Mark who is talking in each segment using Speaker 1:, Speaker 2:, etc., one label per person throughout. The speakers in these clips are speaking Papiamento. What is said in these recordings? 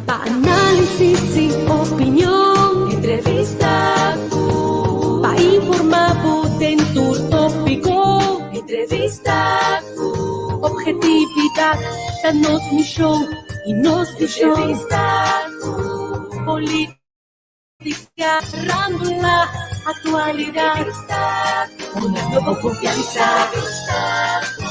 Speaker 1: Pa análisis i opinion. Entrevista ku. Pa informá bo den tur tópiko. Entrevista ku. Obhetividat ta nos mishon i nos vishon. Entrevista ku. Polítika, farándula, aktualidat. Poniendo bo konfiansa. Entrevista ku.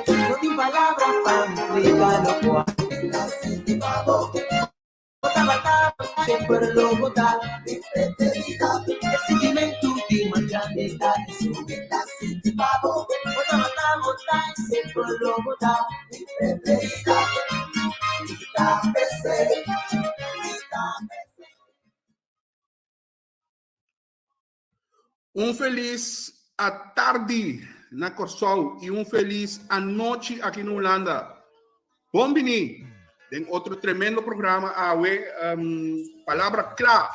Speaker 2: No tin palabra pa explica lo cual ta sinti pa bo. Bo tabata, semper lo bo ta mi preferida. E sintimentu di mas grandi ta esun mi ta sinti pa bo. Bo tabata, bo ta y semper lo bo ta mi preferida. Mi ta p'esei, mi ta p'esei.
Speaker 3: Un felis atardi na Kòrsou i un felis anochi aki na Hulanda. Bon bini den otro tremendo programa awe, Palabra Kla.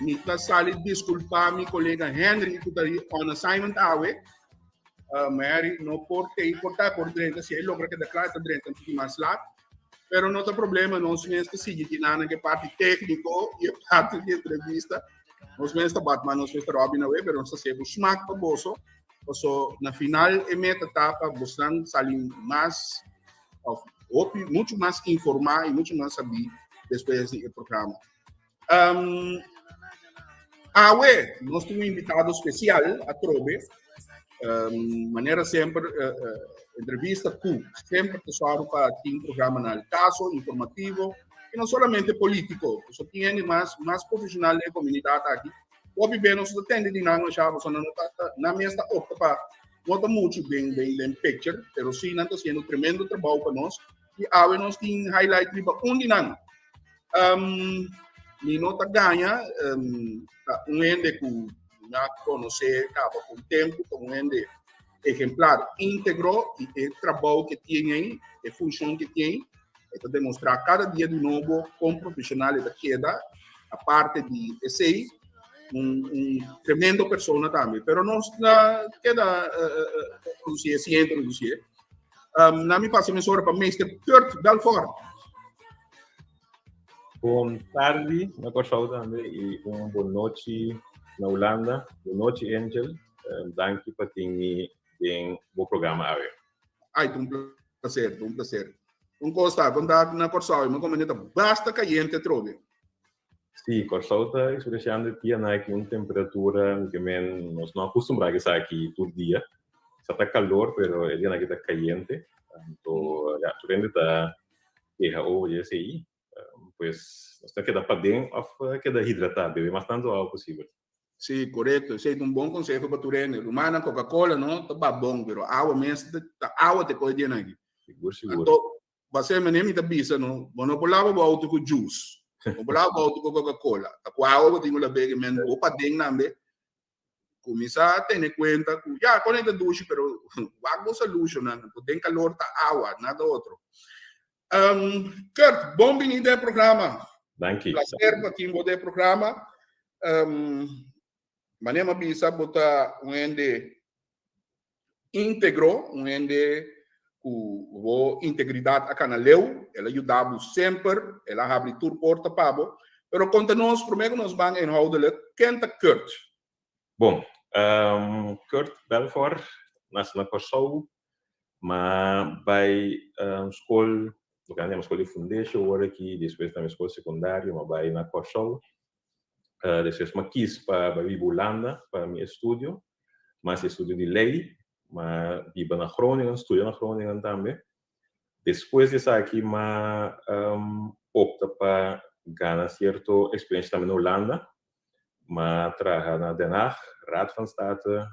Speaker 3: Mi ta sali diskulpa mi kolega Henry ku ta on assignment awe. Henry no por tei por ta por drenta, si e logra keda kla e ta drenta un tiki mas lat. Pero no ta problema, nos mes ta sigui kinan e parti técnico y e parti di entrevista. Nos mes ta Batman, nos mes ta Robin awe, pero nos ta haciendo smaak pa boso. Paso na final e meta ta pa bosnan sali mas of hopi mucho mas informá y mucho mas sabí después di e programa. Awe, nos tin un invitado especial atrobe. Manera semper, entrevista ku semper ta sòru pa tin programa na al kaso, informativo, i no solamente polítiko. Pasobra tin hende mas, mas profesional den e komunidat aki. Hopi be nos ta tende di nan masha, pasobra nan no ta, nan mes ta opta pa no ta muchu den, den, den picture, pero sí nan ta hasiendo tremendo trabou pa nos. I awe nos tin highlight riba un di nan. Mi no ta gaña, ta un hende ku mi a konosé kaba ku un tempu, ta un hende ejemplar, íntegro i e trabou ke tin ei, e funshon ke tin ei, e ta demostrá kada dia di nobo kon profeshonal e ta keda. Aparte di esei, un un tremendo persona tambe. Pero nos ta keda introdusié, sin introdusié. Na mi pasa mesora pa Meester Kurt Belfort.
Speaker 4: Bon tardi na Kòrsou tambe i un bon nochi na Hulanda. Bon nochi Angel. Danki pa tin mi den bo programa awe.
Speaker 3: Ai, ta un placer, ta un placer. Un kos ta, kon ta na Kòrsou, mi komo ta basta kayente atrobe.
Speaker 4: Sí, Kòrsou ta eksperensiando e dianan aki un temperatura ke men nos no akustumbrá ke esaki tur dia. Sa ta kalor, pero e dianan aki ta kayente. Anto, ya, tur hende ta keha over di esei, pues nos ta keda paden of keda hidratá, bebe mas tantu awa posibel.
Speaker 3: Sí, korekto. Esei ta un bon konseho pa tur hende. Rumannan, Coca-Cola no ta ba bon, pero awa mes ta awa ta e kos dje aki.
Speaker 4: Sigur, sigur.
Speaker 3: Anto, basé manera mi ta bisa no, bo no por laba bo auto ku juice, bo por laba bo auto ku Coca-Cola. Ta ku awa bo tin ku lab'é, men bo paden tambe Kuminsá tene kuenta ku ya kon e ta dushi pero wak bo solushonnan ku den kalor ta awa nada otro. Kurt, bon bini den e programa.
Speaker 4: Danki.
Speaker 3: Plaser pa tin bo den e programa. Manera mi a bisa bo ta un hende íntegro, un hende ku bo integridat a kana leu, el a yuda bo semper, el a habri tur porta pa bo. Pero konta nos, promé ku nos ban inhoudelijk, ken ta Kurt?
Speaker 4: Bon, Kurt Belfort, nase na Kòrsou, m'a bai skol, loke nan yama skol di fundesho awor aki, despues tambe skol sekundario, m'a bai na Kòrsou. Despues m'a kis pa bai biba Hulanda pa mi estudio, m'a hasi estudio di lei, m'a biba na Groningen, studia na Groningen tambe. Despues di esaki m'a opta pa gana sierto eksperensha tambe na Hulanda. M'a traha na Den Haag, Raad van State,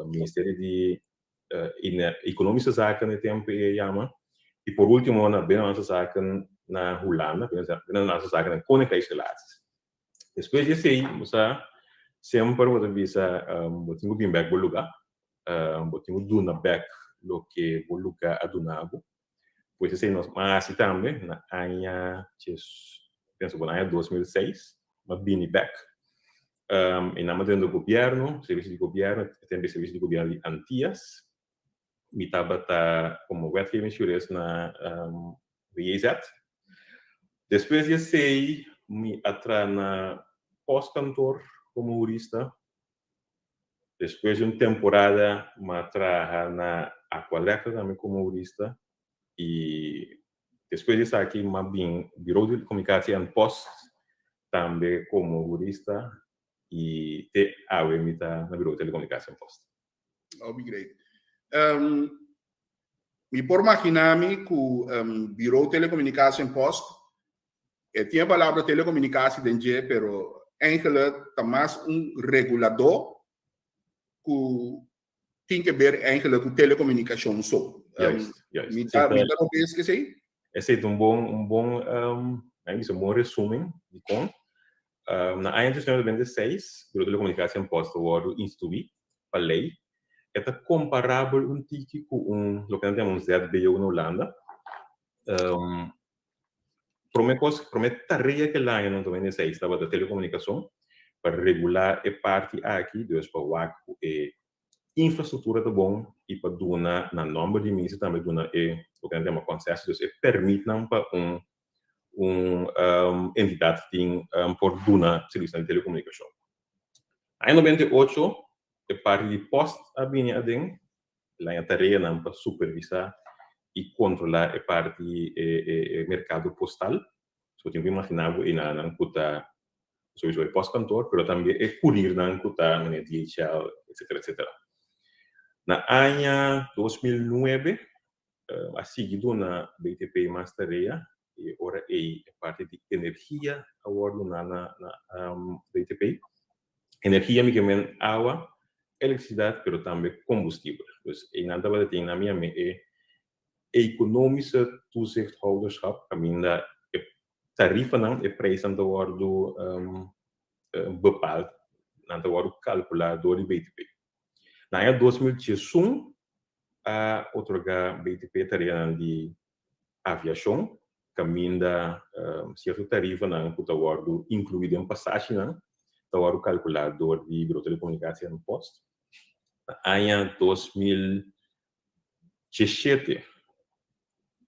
Speaker 4: Ministerio di Economische Zaken e tempu e yama, i por ultimo na Binnenlandse Zaken na Hulanda, Binnenlandse Zaken en Koninkrijksrelaties. Despues di esei, bo sa, semper bo ta bisa bo tin ku bin bèk bo lugá, bo tin ku duna bèk loke bo lugá a duna bo. Pues esei nos a hasi tambe na aña djes, pensa ku na aña 2006, mi a bini bèk. I nan a drenta gobièrnu, servisio di gobièrnu, e tempu e servisio di gobièrnu di Antias. Mi tabata komo wetgevingsjurist na WJZ. Despues di esei mi a traha na postkantoor komo hurista. Despues di un temporada mi a traha na Aqualectra tambe komo hurista i despues di esaki mi a bin Bureau di Communicatie en Post tambe komo hurista i te awe mi ta na Bureau di Telecomunicatie en Post.
Speaker 3: Hopi great. Mi por magina mi ku Bureau Telecomunicatie en Post e tin e palabra telecomunicatie den dje, pero eigenlijk ta mas un reguladó ku tin ke ber eigenlijk ku telecomunicacion so.
Speaker 4: Juist, juist.
Speaker 3: Mi ta, mi ta robes ke esei?
Speaker 4: Esei ta un bon, un bon, mi a bisa un bon resumen dikon. Na aña 1996, Bureau Telecomunicatie en Post a wòrdu instituí pa lei. E ta komparabel un tiki ku un, loke nan ta yama un ZBO na Hulanda. Promé kos, promé tarea ku el haña na 96 tabata telekomunikashon, pa regulá e parti aki, dus pa wak ku e infrastruktura ta bon i pa duna na nòmber di minister tambe duna e loke nan ta yama konsesio, dus e pèrmitnan pa un un entidat tin por duna servisio di telekomunikashon. Aña 98 e parti di pòst a bini aden, el haña tareanan pa supervisá i kontrolá e parti e e merkado postal. So tin ku imaginá bo enanan ku ta souiso e postkantoor, pero tambe e kurirnan ku ta manera DHL, etcetera, etcetera. Na aña 2009 a sigui duna BTP mas tarea i ora ei e parti di energia a wòrdu duna na na BTP. Energia mi ke men awa, elektrisidat, pero tambe kombustibel. Dus einan tabata tin na mi ami e economische toezichthouderschap kaminda e tarifanan, e prijsnan ta wòrdu bepaald, nan ta wòrdu kalkulá dor di BTP. Na aña 2011 a otorgá BTP tareanan di aviashon kaminda sierto tarifanan ku ta wòrdu inkluí den pasashinan ta wòrdu kalkulá dor di Bureau Telecomunicatie en Post. Na aña 2017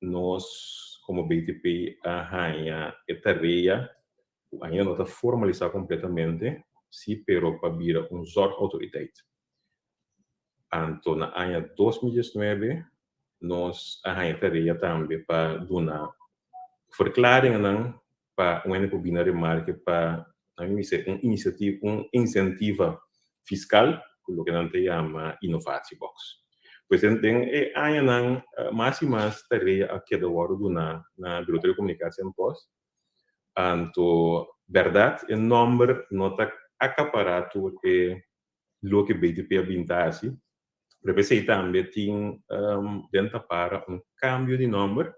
Speaker 4: nos komo BTP a haña e tarea ku ainda no ta formalisá kompletamente si pero pa bira un zorgautoriteit. Anto na aña 2019 nos a haña tarea tambe pa duna verklaringennan pa un hende por bini na remarke pa nan mi bisa un inisiativa un insentiva fiskal ku loke nan ta yama innovatiebox. Pues den den e añanan mas i mas tarea a keda wòrdu duná na Bureau Telecomunicatie en Post. Anto bèrdat e nòmber no ta akapará tur e loke BTP a bin ta hasi. Pero p'esei tambe tin den ta para un kambio di nòmber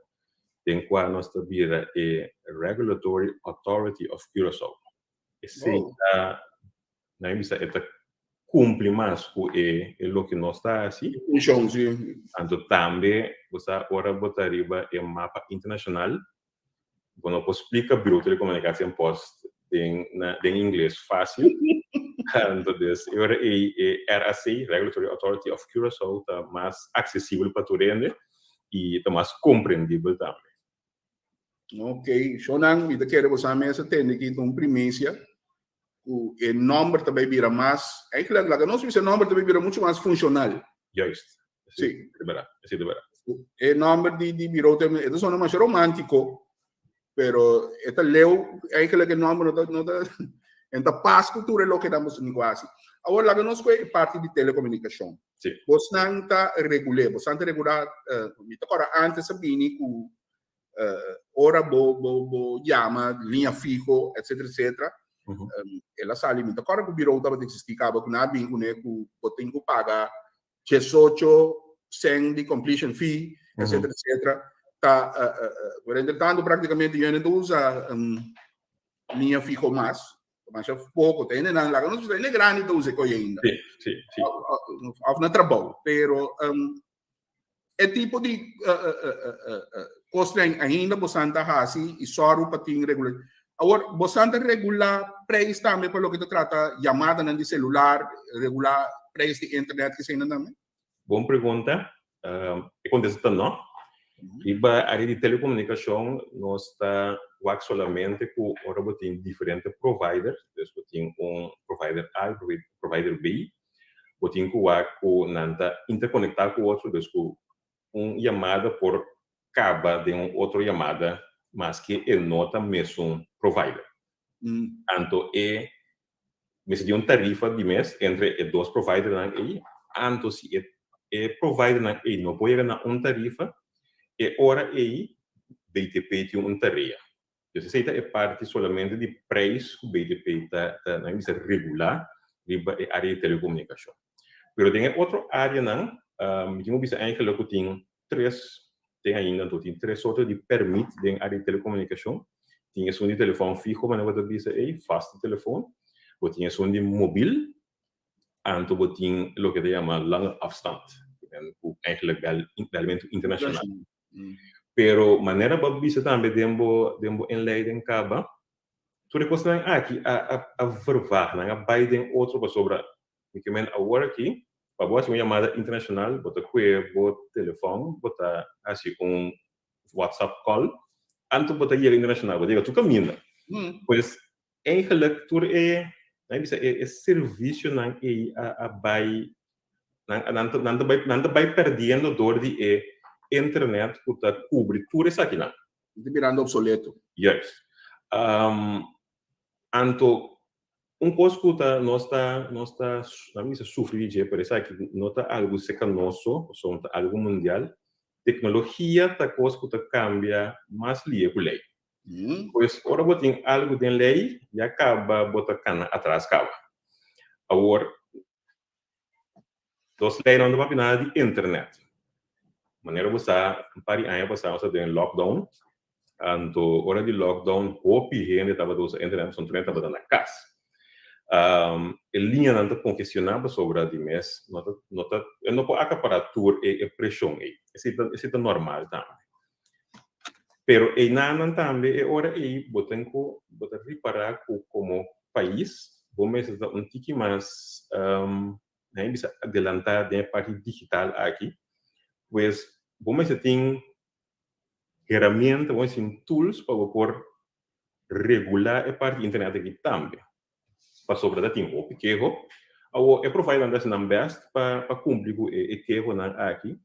Speaker 4: den kua nos ta bira e Regulatory Authority of Curaçao. Esei ta, nan a bisa e ta kumpli mas ku e loke nos ta hasi.
Speaker 3: Funshon, si.
Speaker 4: Anto tambe bo sa ora bo ta riba e mapa internashonal Bo no por splika Bureau Telecomunicatie en Post den na den ingles fácil. Entonces, e ora ei e RAC, Regulatory Authority of Curaçao, ta mas aksesibel pa tur hende i ta mas komprendibel tambe.
Speaker 3: Ok, shownan, mi ta kere bo sa mes a tende ki ta un primisia ku e nòmber ta bai bira mas, eigenlijk laga nos bisa e nòmber ta bai bira muchu mas funshonal.
Speaker 4: Juist.
Speaker 3: Sí.
Speaker 4: Di berdad, sí, di berdad.
Speaker 3: E nomber di bureau ta, e ta sona masha romántico, pero e ta leu, eigenlijk e nomber no ta, en ta pas cu tur e loke nan boso tin cu haci. Awor, laga nos cu e parti di telecomunicacion. Bosnan ta regul'é, bosnan ta regulá, mi ta kòrda antes a bini ku ora bo yama liña fiho, etcétera, etcétera. El a sali, mi ta kòrda ku bureau tabata eksistí kaba ku nan a bin kuné ku bo tin ku paga 18 cent di completion fee, etcétera, etcétera. Ta, pero entretanto práktikamente yo no ta usa liña fiho mas. Masha poko, tin nan laga nos bisa, grandi ta usa koi ainda.
Speaker 4: Sí, sí, sí.
Speaker 3: Of na trabou, pero e tipo di kosnan ainda bosan ta hasi i sòru pa tin regular. Awor, bosan ta regulá prijs tambe pa loke ta trata yamadanan di selular, regulá prijs di internet ku eseinan tambe?
Speaker 4: Bon pregunta. E kontesta ta no. Riba área di telekomunikashon nos ta wak solamente ku ora bo tin diferente provider, dus bo tin un provider A i provider B, bo tin ku wak ku nan ta interkonektá ku otro, dus ku un yamada por kaba den un otro yamada maske e no ta mesun provider. Anto e mester tin un tarifa di mes entre e dos providernan ei, anto si e providernan ei no por yega na un tarifa, e ora ei BTP tin un tarea. Dus esei ta e parti solamente di prijs ku BTP ta nan bisa regulá riba e área di telekomunikashon. Pero den e otro áreanan, mi tin ku bisa eigenlijk ku tin tres, tin ainda anto tin tres sorto di pèrmit den área di telekomunikashon. Tin esun di telefòn fiho manera bo ta bisa ei, vaste telefoon. Bo tin esun di mobil, anto bo tin loke ta yama lange afstand, ku eigenlijk bèl bèlmentu internashonal. Pero manera bo a bisa tambe den bo inleiding kaba, tur e kosnan aki a vervaag, nan a bai den otro pasobra mi ke men awor aki, pa bo hasi un yamada internashonal, bo ta kue bo telefòn, bo ta hasi un WhatsApp call, anto bo ta yega internashonal, bo ta yega tur kaminda. Pues eigenlijk tur e, nan bisa e servisionan ei a bai, nan ta bai perdiendo dor di e internet ku ta kubri tur esakinan.
Speaker 3: Ta birando obsoleto.
Speaker 4: Juist. Anto un kos ku ta nos ta nan bisa sufri di dje, pero esaki no ta algu serka nos so, pasobra ta algu mundial. Teknologia ta kos ku ta kambia mas lie ku lei. Pues ora bo tin algu den lei, ya kaba bo ta kana atras kaba. Awor, nos leinan no ta papia nada di internet. Manera bo sa, un par di aña pasá nos ta den lockdown, anto ora di lockdown hopi hende tabata usa internet pasobra tur hende tabata na kas. E liñanan ta kongestioná pasobra di mes no ta e no por akapará tur e preshon ei. Esei ta normal tambe. Pero einanan tambe e ora ei bo tin ku bo ta ripará ku komo pais bo mester ta un tiki mas nan bisa adelantá den e parti digital aki. Pues bo mester tin herramienta, bo mester tin tools pa bo por regulá e parti internet aki tambe. Pasobra ta tin hopi keho. Awor e providernan ta hasi nan bèst pa kumpli ku e kehonan aki,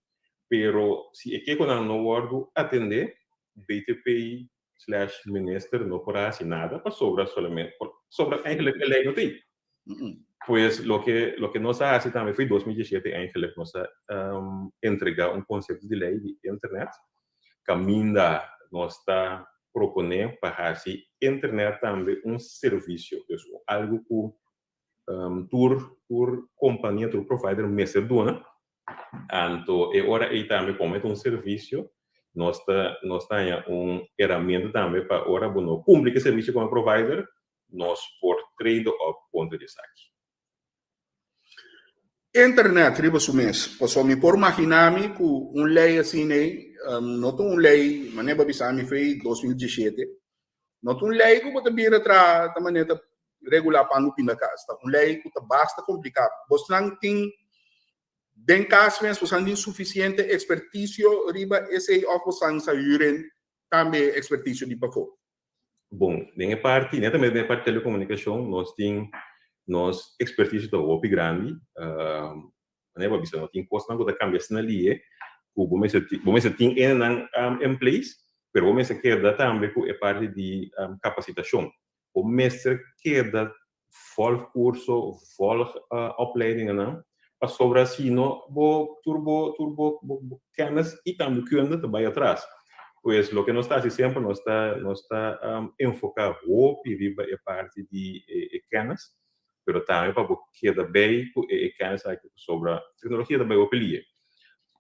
Speaker 4: pero si e kehonan no wòrdu atendé, BTP/minister no por hasi nada pasobra solamente pasobra eigenlijk e lei no ta ei. Pues loke nos a hasi tambe foi 2017 eigenlijk nos a entregá un konsepto di lei di internet kaminda nos ta proponé pa hasi internet tambe un servisio, dus algu ku tur kompania, tur provider mester duna. Anto e ora ei tambe komo e ta un servisio, nos ta haña un herramienta tambe pa ora bo no kumpli ku e servisio komo provider, nos por trade op kontra di esaki.
Speaker 3: Internet riba su mes, pasobra mi por imaginá mi ku un lei asina ei, no ta un lei, manera bo a bisa mi foi 2017, no ta un lei ku bo ta bira traha ta manera ta regulá pan ku pinda kas, ta un lei ku ta basta kompliká. Bosnan tin den kas mes, bosnan tin sufisiente ekspertisio riba esei òf bosnan sa huren tambe ekspertisio di pafó?
Speaker 4: Bon, den e parti, netamente den e parti telekomunikashon, nos tin nos ekspertisio ta hopi grandi. Manera bo a bisa no tin kosnan ku ta kambia asina lihe ku bo mester bo mester tin enenan in place pero bo mester keda tambe ku e parti di kapasitashon. Bo mester keda volg kurso, volg opleidingennan pasobra si no bo tur bo tur bo bo kennis i tambe kunde ta bai atras. Pues loke nos ta hasi semper nos ta nos ta enfoká hopi riba e parti di e kennis pero tambe pa bo keda bay cu e kennis aki pasobra tecnologia ta bay hopi lie.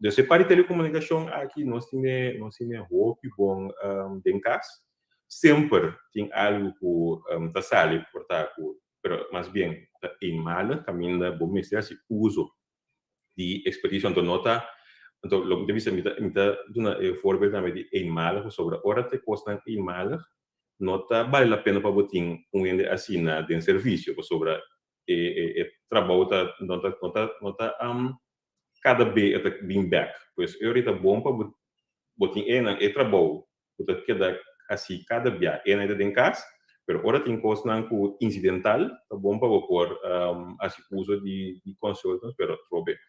Speaker 4: Dus e parti telecomunicacion aki nos tine nos tine hopi bon den cas. Semper tin algo cu ta sali por ta cu pero mas bien ta eenmalig caminda bo mester haci uso di experticio anto no ta anto loke mi ta bisa mi ta mi ta duna e voorbeeld tambe di eenmalig pasobra ora ta e cosnan eenmalig no ta bale la pena pa bo tin un hende asina den servicio pasobra e e e trabou ta no ta no ta no ta cada be e ta bin bek pues e ora ta bon pa bo bo tin enan e trabou ku ta keda hasi kada bia e ta den kas, pero ora tin kosnan ku insidental ta bon pa bo por hasi uso di consultants, pero trobe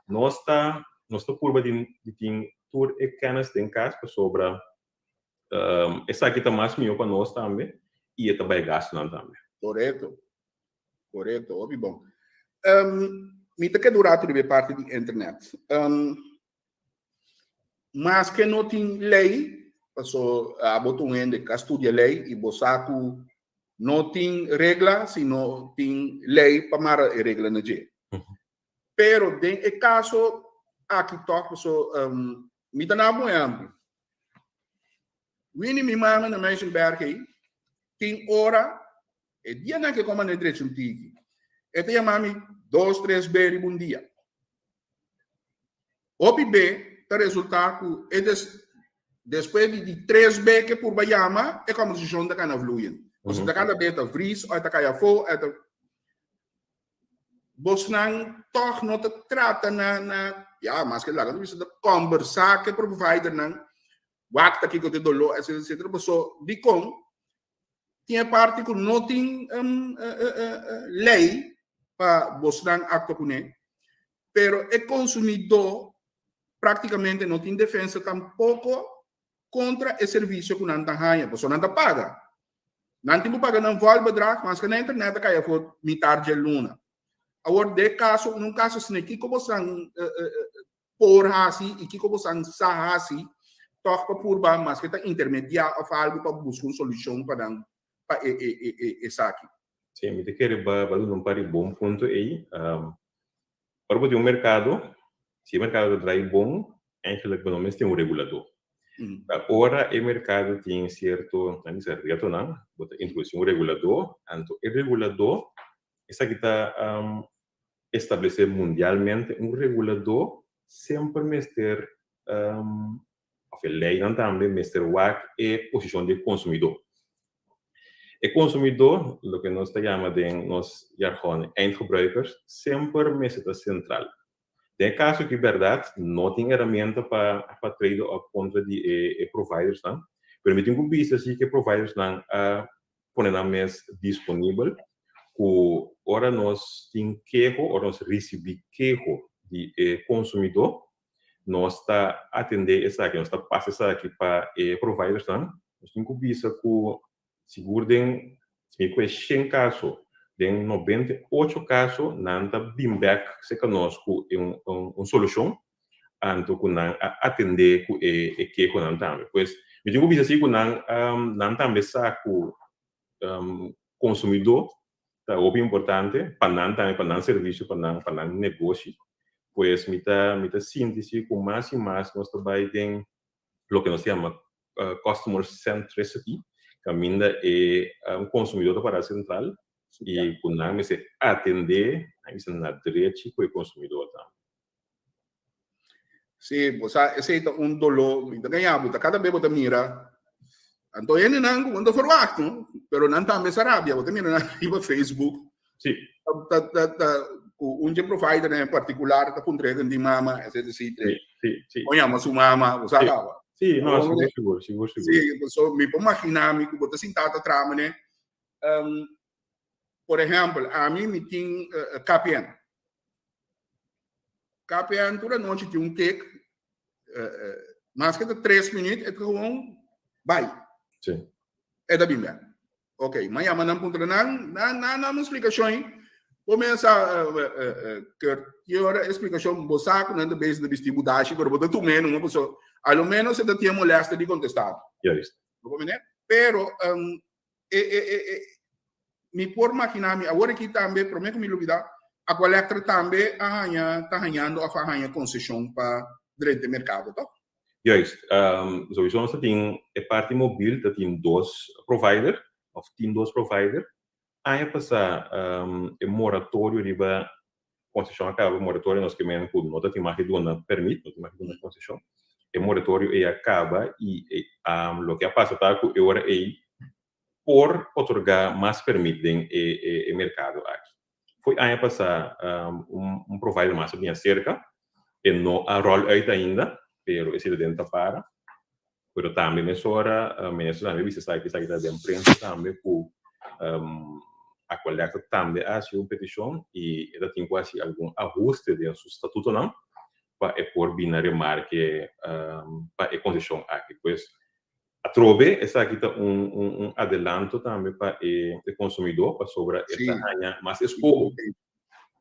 Speaker 4: nos ta nos ta purba di tin tur e kennis den kas pasobra esaki ta mas mihó pa nos tambe i e ta bai gastunan tambe.
Speaker 3: Korekto, korekto, hopi bon. Mi ta keda un ratu riba e parti di internet. Maske no tin lei, paso abo ta un hende ku a studia lei i bo sa ku no tin regla si no tin lei pa mara e regla na dje. Pero den e kaso aki tòg, paso mi ta na bo un ehèmpel. Wini mi mama na Muizenberg ei, tin ora e dianan ku e kòmand'é drecha un tiki, e ta yama mi dos tres be riba un dia. Hopi be ta resultá ku e des despues di di tres be ke purba yama e kòmbersashon ta kana vloeiend. Pasobra ta kada be ta vries òf e ta kai afó e ta Bosnan tòg no ta trata na na ya maske laga nos bisa ta kòmbersá ku e providernan wak ta kiko ta e doló etcetera etcetera paso dikon tin e parti ku no tin lei pa bosnan aktua kuné, pero e konsumidó práktikamente no tin defensa tampoko kontra e servisio ku nan ta haña, pasobra nan ta paga. Nan tin ku paga nan vòlbedrag, maske na internet ta kai afó mitar dje luna. Awor, den kaso, un kaso asina, kiko bosnan por hasi i kiko bosan sa hasi tòg pa purba maske ta intermediá òf algu pa buska un solushon pa nan pa e e e e esaki.
Speaker 4: Sí, mi ta kere ba ba duna un par di bon punto ei. Ora bo tin un merkado, si e merkado ta drai bon, eigenlijk bo no mester un reguladó. Ora e merkado tin sierto, nan bisa retonan, bo ta introdusí un reguladó, anto e reguladó esaki ta establesé mundialmente un reguladó semper mester òf e leinan tambe mester wak e posishon di e konsumidó. E konsumidó, loke nos ta yama den nos jargon eindgebruikers, semper mester ta sentral. Den e kaso aki bèrdat no tin herramienta pa pa trade òf kontra di e providersnan, pero mi tin ku bisa si ku e providersnan a pone nan mes disponibel ku ora nos tin keho, ora nos risibí keho di e konsumidó, nos ta atendé esaki, nos ta pasa esaki pa e providersnan. Nos tin ku bisa ku sigur den, si mi kue shen kaso, den 98 kaso nan ta bin bèk serka nos ku un solushon, anto ku nan a atendé ku e kehonan tambe. Pues mi tin ku bisa si ku nan nan tambe sa ku konsumidó ta hopi importante pa nan tambe, pa nan servisio, pa nan pa nan negoshi. Pues mi ta mi ta sinti si ku mas i mas nos ta bai den loke nos ta yama customer centricity, kaminda e konsumidó ta pará sentral i ku nan mester atendé, nan mester na drechi ku e konsumidó tambe.
Speaker 3: Sí, bo sa, esei ta un doló, mi ta gañá bo, ta kada be bo ta mira, anto hendenan ku bo no ta verwagt, no? Pero nan tambe sa rabia, bo ta mira nan riba Facebook.
Speaker 4: Sí.
Speaker 3: Ta, ta, ta, ku un dje providernan en partikular ta puntra den di mama, etcetera, etcetera.
Speaker 4: Sí, sí, sí.
Speaker 3: O yama su mama, bo sa
Speaker 4: Sí.
Speaker 3: kaba.
Speaker 4: Sí, no, sigur, sigur, sigur, sigur.
Speaker 3: Sí, so mi por imaginá mi ku bo ta sintá ta traha manera, por ehèmpel, ami mi tin KPN. KPN tur anochi tin un kek, maske ta 3 minuut, e ta gewoon bai.
Speaker 4: Sí.
Speaker 3: E ta bin bek. Ok, ma yama nan puntra nan, nan nan nan un splikashon. Komiensa Kurt, ki ora e splikashon bo sa ku nan ta bezig ta bisti budashi, pero bo ta tum'é numa paso a lo menos e ta tin e molèster di kontestá.
Speaker 4: Juist.
Speaker 3: Bo komprendé? Pero e e e e mi por maginá mi awor aki tambe, promé ku mi lubidá, Aqualectra tambe a haña ta hañando òf a haña konseshon pa drenta e merkado, tòg?
Speaker 4: Juist. Sowieso nos ta tin e parti mobil ta tin dos provider of tin dos provider. Aña pasá e moratorio riba konseshon a kaba, moratorio nos ke men ku no ta tin mag di duna permit, no tin mag di duna konseshon. E moratorio ei a kaba i loke a pasa ta ku e ora ei por otorgá mas permit den e merkado aki. Fo'i aña pasá un provider mas a bini aserka, e no a roll uit ainda, pero esei ta den tapara. Pero tambe mesora minister tambe a bisa esaki, esaki ta den prensa tambe ku Aqualectra tambe a hasi un petishon i e ta tin ku hasi algun ahuste den su statutonan pa e por bini na remarke pa e konseshon aki. Pues Atrobe esaki ta un un adelanto tambe pa e konsumidó pasobra e ta haña mas eskoho.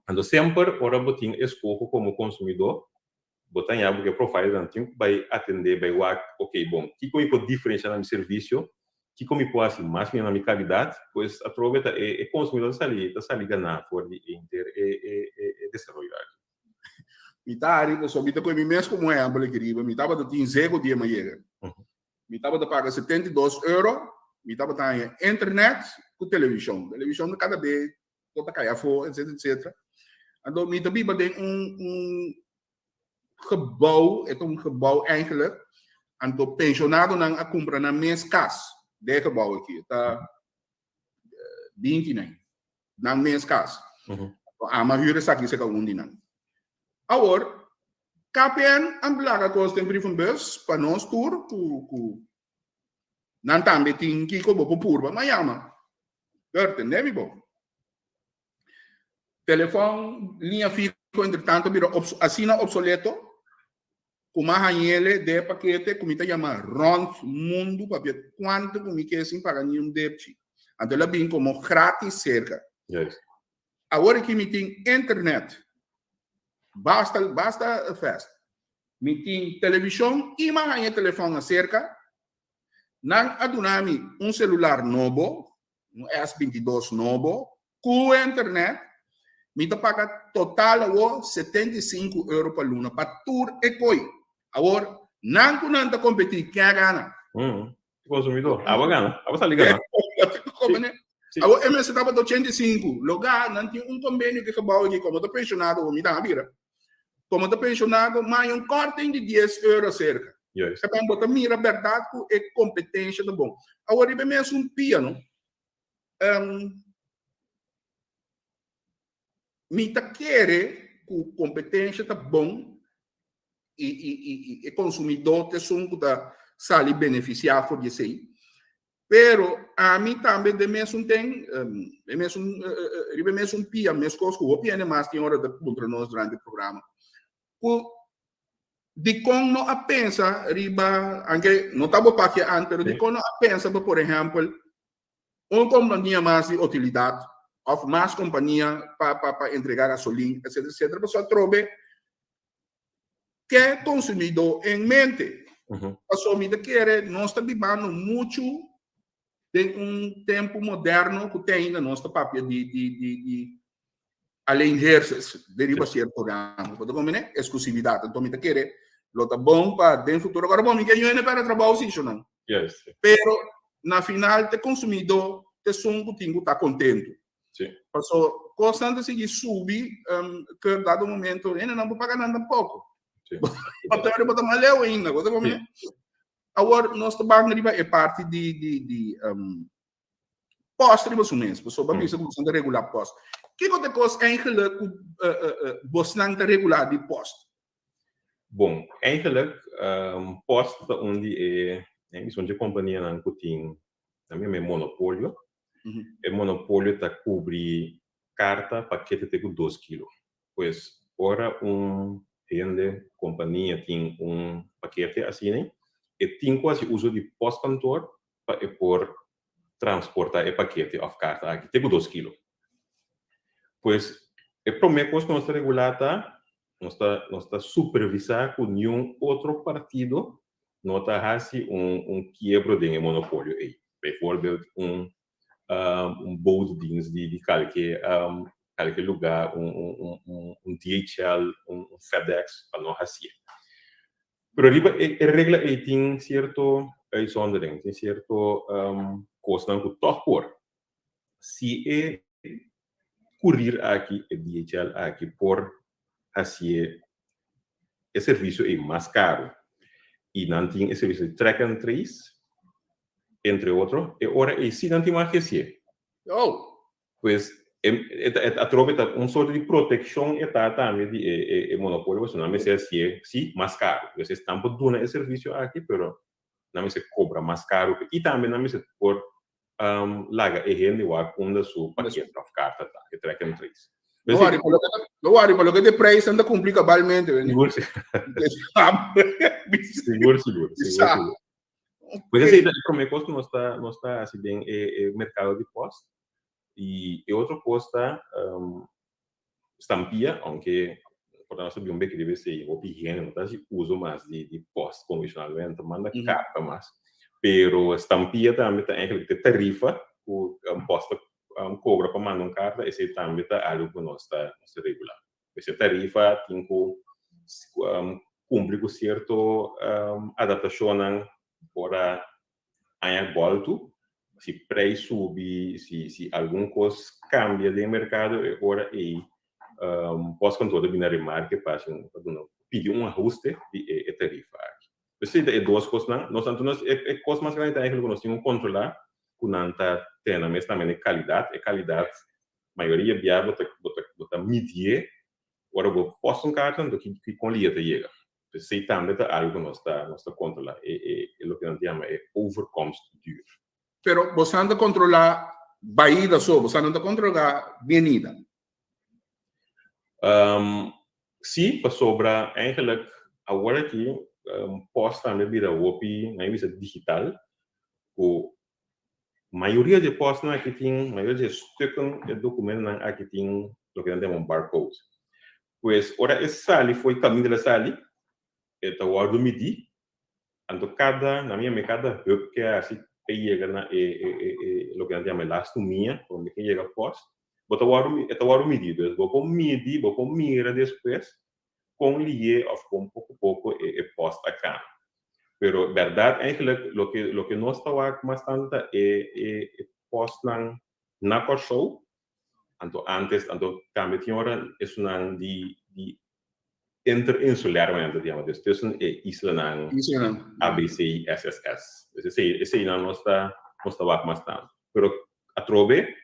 Speaker 4: Anto semper ora bo tin eskoho komo konsumidó bo ta haña bo ku e providernan tin ku bai atendé bai wak oke bon kiko mi por diferenshá na mi servisio, kiko mi por hasi mas mihó na mi kalidat, pues atrobe ta e konsumidó ta sali ta sali ganá for di henter e e desaroyo aki.
Speaker 3: Mi ta ari pasobra mi ta koe mi mes komo ehèmpel aki riba. Mi tabata tin zego dia mi a yega. Mi tabata paga 72 euro, mi tabata haña internet ku televishon. Televishon ta kada be por ta kai afó, etcetera, etcetera. Anto mi ta biba den un un gebou, e ta un gebou eigenlijk, anto penshonadonan a kumpra nan mes kas den e gebou aki. E ta 20 nan. Nan mes kas. Ama huur esaki seka un di nan. Awor, KPN a laga kos den brievenbus pa nos tur ku ku nan tambe tin kiko bo por purba ma yama. Bert, tende mi bo. Telefòn liña fiho entretanto bira asina obsoleto ku m'a hañ'ele den e pakete ku mi ta yama rònt mundu papia kuantu ku mi ke sin paga niun depchi. Anto el a bin komo gratis serka. Awor aki mi tin internet basta basta fast. Mi tin televishon i m'a haña e telefòn aserka. Nan a duna mi un selular nobo, un S 22 nobo ku internet. Mi ta paga total awor 75 euro pa luna pa tur e koi. Awor nan ku nan ta kompetí, ken a gana?
Speaker 4: Konsumidó. Abo a gana. Abo sali gana.
Speaker 3: Sí. Awor e mester tabata 85. Logá nan tin un kombenio ku e gebou aki komo ta penshonado awor mi ta bira. Komo ta penshonado ma hay un korting di 10 euro serka.
Speaker 4: Juist.
Speaker 3: Bo ta mira bèrdat ku e kompetensha ta bon. Awor riba e mesun pia no. Mi ta kere ku kompetensha ta bon i i i i e konsumidó ta esun ku ta sali benefisiá for di esei. Pero ami tambe den mesun ten, den mesun riba e mesun pia meskos ku hopi hende mas tin ora ta puntra nos durante e programa ku dikon no a pensa riba, anke no ta bo papia ant, pero dikon no a pensa pa por ehèmpel un kompania mas di utilidat òf mas kompania pa pa pa entregá gasolin etcetera etcetera pasobra atrobe ke konsumidó en mente. Pasobra mi ta kere nos ta bibando muchu den un tempu moderno ku te ainda nos ta papia di di di di alleenheersers den riba sierto ramo. Bo ta komprendé? Eksklusividat. Anto mi ta kere lo ta bon pa den futuro. Agora bon, mi ke yuende pèrdè trabou si, shonnan. Pero na final te konsumidó ta esun ku tin ku ta kontentu. Paso kosnan ta sigui subi ku dado momento hendenan por paga nan tampoko. Bo ta mas leu ainda. Bo ta komprendé? Awor nos ta ban riba e parti di di di post riba su mes, pasobra bo bisa ku boso ta regulá post. Kiko ta e kos eigenlijk ku bosnan ta regulá di post?
Speaker 4: Bon, eigenlijk post ta un di e, un di e kompanianan ku tin nan mi yama e monopolio. E monopolio ta kubri karta, pakete te ku 2 kilo. Pues ora un. Hende, kompania tin un pakete asina, e tin ku hasi uso di postkantoor pa e por transportá e pakete òf karta aki te ku 2 kilo. Pues e promé kos ku nos ta regulá ta nos ta supervisá ku niun otro partido no ta hasi un kiebro den e monopolio ei. Bijvoorbeeld un botedienst di kualke lugá, un DHL, un FedEx, pa no hasi. Pero riba e regla ei tin sierto uitzondering, tin sierto kosnan ku toch por. Si e courier aki, e DHL aki, por hasi e servisio ei mas karu i nan tin e servisio di track and trace, entre otro, e ora ei si nan tin mas hasié. Pues atrobe ta un sorto di protekshon e ta tambe di e monopolio, pues nan mester hasié si mas karu. Pues nan por duna e servisio aki, pero nan mester kobra mas karu i tambe nan mester por laga e hende wak unda su pakete òf karta ta, e track and trace.
Speaker 3: No worry, no worry, pa loke ta prijs ta kumpli kabalmente.
Speaker 4: Sigur, sigur, sigur, sigur. Pues esei ta e promé kos ku nos ta hasi den e merkado di post. I e otro kos ta stampia, aunke por nos ta bin bek riba esei, hopi hende no ta hasi uso mas di post konvenshonalmente, manda karta mas. Pero stampia tambe ta eigenlijk e tarifa ku post ta kobra pa manda un karta, esei tambe ta algu ku nos ta regulá. Pues e tarifa tin ku kumpli ku sierto adaptashonnan ora aña bòltu, si prijs subi, si algun kos kambia den merkado, e ora ei postkantoor ta bini na remarke pa pidi un ahuste di e tarifa aki. Pues esei ta e dos kosnan. Nos anto nos e kos mas grandi ta eigenlijk ku nos tin ku kontrolá ku nan ta tene nan mes tambe na e kalidat. E kalidat mayoria bia bo ta midié ora bo post un karta, anto ki kon lihe ta yega. Esei tambe ta algu ku nos ta kontrolá, e loke nan ta yama e overkomstduur.
Speaker 3: Pero bo ta kontrolá baida so, bo no ta kontrolá benida?
Speaker 4: Si, pasobra eigenlijk awor aki post tambe bira hopi, nan bisa digital, ku mayoria di postnan aki tin, mayoria di stukken e dokumentonan aki tin loke nan ta yama un barcode. Pues ora e sali fo'i kaminda el a sali, e ta wòrdu midí, anto kada, na mi yama kada hub ke hasi pa yega na e loke nan ta yama e lastu mia, promé ke yega post, bo ta wòrdu, e ta wòrdu midí. Dus bo por midi, bo por mira despues kon lihe òf kon poko poko e post a kana. Pero bèrdat eigenlijk loke nos ta wak mas tantu ta e postnan na Kòrsou, anto antes, anto tambe tin ora esunnan di interinsulair nan ta yama, dus tussen e islanan A, B, C, S, S, S. Dus eseinan nos ta wak mas tantu. Pero atrobe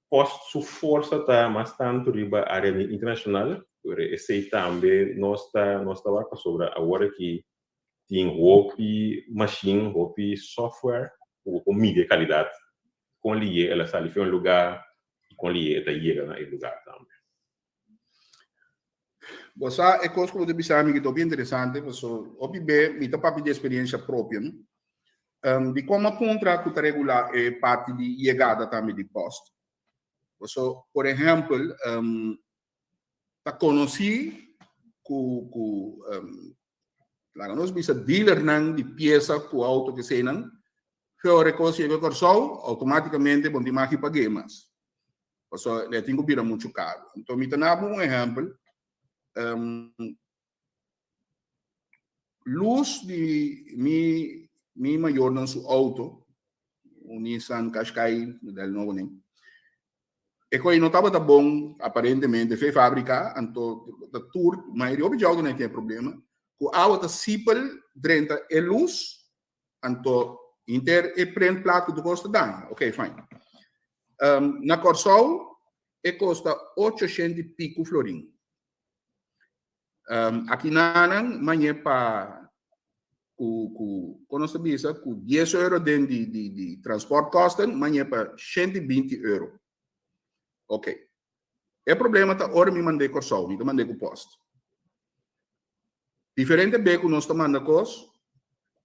Speaker 4: post su forsa ta mas tantu riba área internashonal, pero esei tambe nos ta wak pasobra awor aki tin hopi machine, hopi software ku por midi e kalidat kon lihe el a sali for un lugá i kon lihe e ta yega na e lugá tambe.
Speaker 3: Bo sa, e kos ku bo ta bisa mi ku ta hopi interesante, pasobra hopi be mi ta papia di eksperensia propio, no? Di kon a puntra ku ta regulá e parti di yegada tambe di post. Pasobra, por ehèmpel, ta konosí ku laga nos bisa dealernan di piesa ku outo ke eseinan, ora e kos yega Kòrsou, outomátikamente bo no tin mag pag'é mas. Pasobra e tin ku bira muchu karu. Anto mi ta duna un ehèmpel. Lus di mi mayornan su outo, un Nissan Qashqai, model nobo nen. E kos no tabata bon, aparentemente, for di fábrika, anto ta tur, mayoria hopi outo no tin problema, ku awa ta sipel drenta e lus, anto inter e printplaat ku tur kos ta daña. Ok, fine. Na Kòrsou, e kosta 800 i piku florin. Aki nan mañe pa ku kon nos ta bisa ku 10 euro den di transportkosten, mañe pa 120 euro. Ok. E problema ta ora mi mand'é Kòrsou, mi ta mand'é ku post. Diferente be ku nos ta manda kos,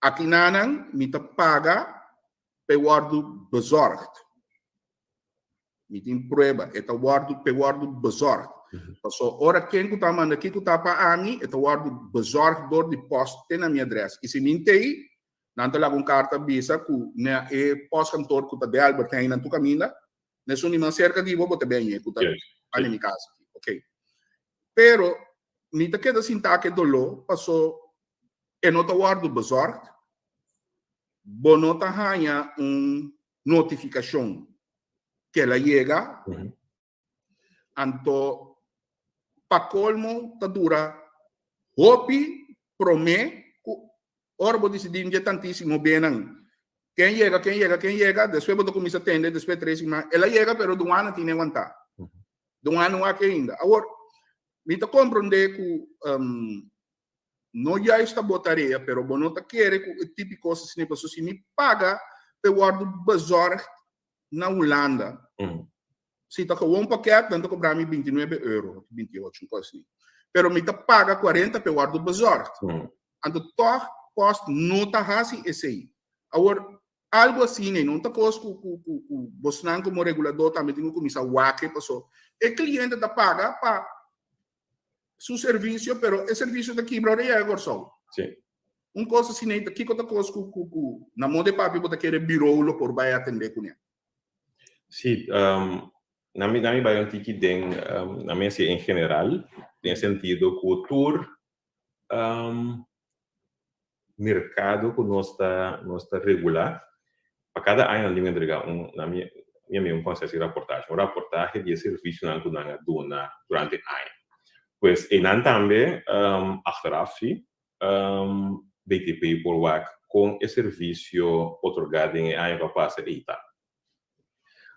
Speaker 3: akinanan mi ta paga pa e wòrdu bezorgd. Mi tin prueba, e ta wòrdu pa e wòrdu bezorgd. Paso ora ken ku ta manda kiko ta pa ami, e ta wòrdu bezorgd dor di pòst te na mi adrès. I si mi n'tei, nan ta laga un karta bisa ku na e pòstkantor ku ta den Albert Heijn nan tur kaminda, na esun di mas serka di bo, bo ta bini e ku ta banda mi kas aki. Oké. Pero mi ta keda sinta ku e doló paso e no ta wòrdu bezorgd, bo no ta haña un notifikashon ku el a yega, anto pa kolmo ta dura hopi promé ku ora bo disidí dje tantísimo bennan ken yega, ken yega, ken yega, despues bo ta kuminsá tende despues tres siman el a yega pero duana tin e wantá. Duana no aki ainda. Awor, mi ta komprondé ku no juist ta bo tarea, pero bo no ta kere ku e tipo kos asina, pasobra si mi paga pa e wòrdu bezorgd na Hulanda, si ta gewoon pakèt nan ta kobra mi bintinuebe euro, bintiocho, un kos asina. Pero mi ta paga kuarenta pa e wòrdu bezorgd. Anto tòg pòst no ta hasi esei. Awor, Algo asina, no ta kos ku ku ku ku bosnan komo regulador tambe tin ku kuminsá wak paso e kliente ta paga pa su servisio pero e servisio ta kibra ora e yega Kòrsou.
Speaker 4: Sí.
Speaker 3: Un kos asina ta kiko ta kos ku ku ku na moda e papia bo ta kere birou lo por bai atendé kuné?
Speaker 4: Sí, na mi na mi bai un tiki den na mi hasi en general den e sentido ku tur merkado ku nos ta nos ta regulá, pa kada aña nan tin ku entregá un na mi mi amigu un konsepto di raportahe, un raportahe di e servisionan ku nan a duna durante aña. Pues einan tambe achteraf si BTP por wak kon e servisio otorgá den e aña ku a pasa ei ta.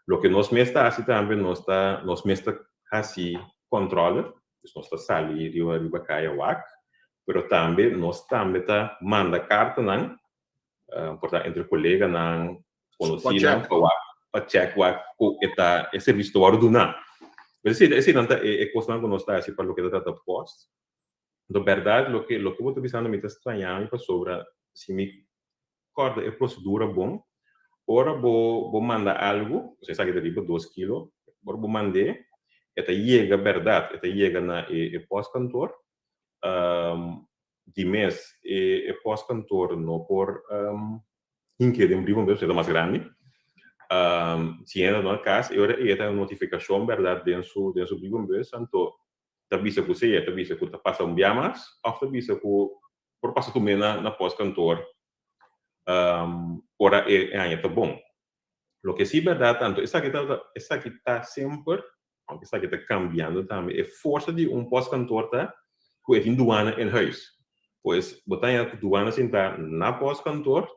Speaker 4: Loke nos mes ta hasi tambe nos ta nos mes ta hasi kòntròle, dus nos ta sali riba riba kaya wak, pero tambe nos tambe ta manda kartanan por ta entre koleganan, konosínan pa wak pa chèk wak ku e ta e servisio ta wòrdu duná. Pues esei eseinan ta e kosnan ku nos ta hasi pa loke ta trata pòst. Anto bèrdat loke loke bo ta bisando mi ta straña mi pasobra si mi Kòrda e prosedura bon. Ora bo bo manda algu, osea esaki ta riba dos kilo, ora bo mand'é, e ta yega bèrdat, e ta yega na e e pòstkantor. Di mes e e pòstkantor no por hink'é den brievenbus, pasobra e ta mas grandi. Si hende no a kas, e ora ei e ta haña un notifikashon bèrdat den su den su brievenbus, anto ta bisa ku sea ta bisa ku ta pasa un bia mas òf ta bisa ku por pasa tumé na na pòstkantor ora e aña ta bon. Loke si bèrdat anto esaki ta esaki ta semper, ounke esaki ta kambiando tambe, e forsa di un pòstkantor ta ku e tin duana in huis. Pues bo ta haña ku duana sintá na pòstkantor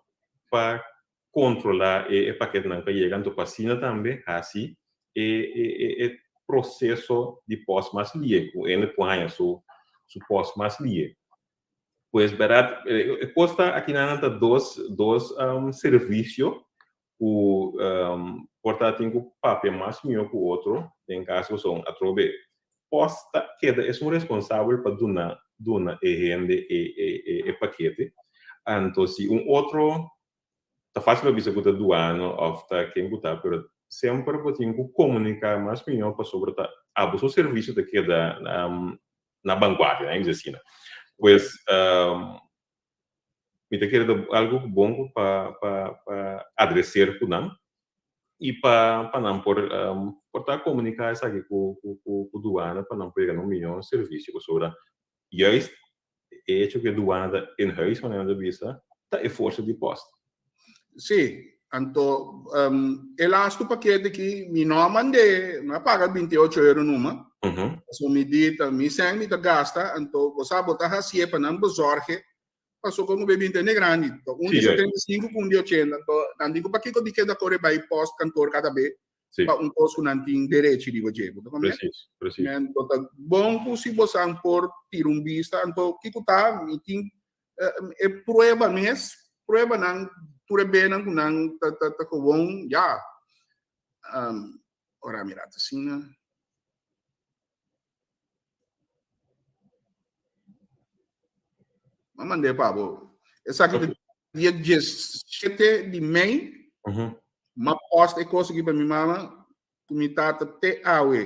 Speaker 4: pa kontrolá e e paketnan ku a yega, anto pa asina tambe hasi e e e e proseso di pòst mas lihe, ku hende por haña su su pòst mas lihe. Pues bèrdat e kos ta akinan ta dos dos servisio ku por ta tin ku papia mas mihó ku otro den kaso pasobra atrobe pòst ta keda esun responsabel pa duna duna e hende e e e pakete, anto si un otro Ta fácil pa bisa ku ta duano òf ta ken ku ta, pero semper bo tin ku komuniká mas mihó pasobra ta abo su servisio ta keda na vanguardia, nan a bisa asina. Pues mi ta kere ta algu ku bon ku pa pa pa adreser ku nan i pa pa nan por por ta komuniká esaki ku ku ku duana pa nan por yega na un mihó servisio pasobra juist E hecho ku e duana ta in huis, manera nan ta bisa, ta e forsa di post.
Speaker 3: Sí, anto e lastu pakete ki mi no a mand'é, mi a paga binti ocho euro numa. Pasobra mi di ta mi sèn mi ta gasta, anto bo sa bo ta hasié pa nan bezorg'é, pasobra komo bo e binti hende grandi, ta un di 75 ku un di 80, anto nan di ku pakiko di keda kore bai post kantor kada be,
Speaker 4: Sí.
Speaker 3: pa un kos ku nan tin derechi riba dje. Bo ta komprende?
Speaker 4: Precies, precies.
Speaker 3: Men, bo ta bon ku si bosan por tira un bista, anto kiko ta, mi tin eh, e prueba mes, pruebanan, tur e benan ku nan ta, ta, ta gewoon, ja. Um, ora mira, ta asina. M'a mand'é pa bo. Esaki ta dia 17 di mei. M'a post e kos aki pa mi mama ku mi tata te awe.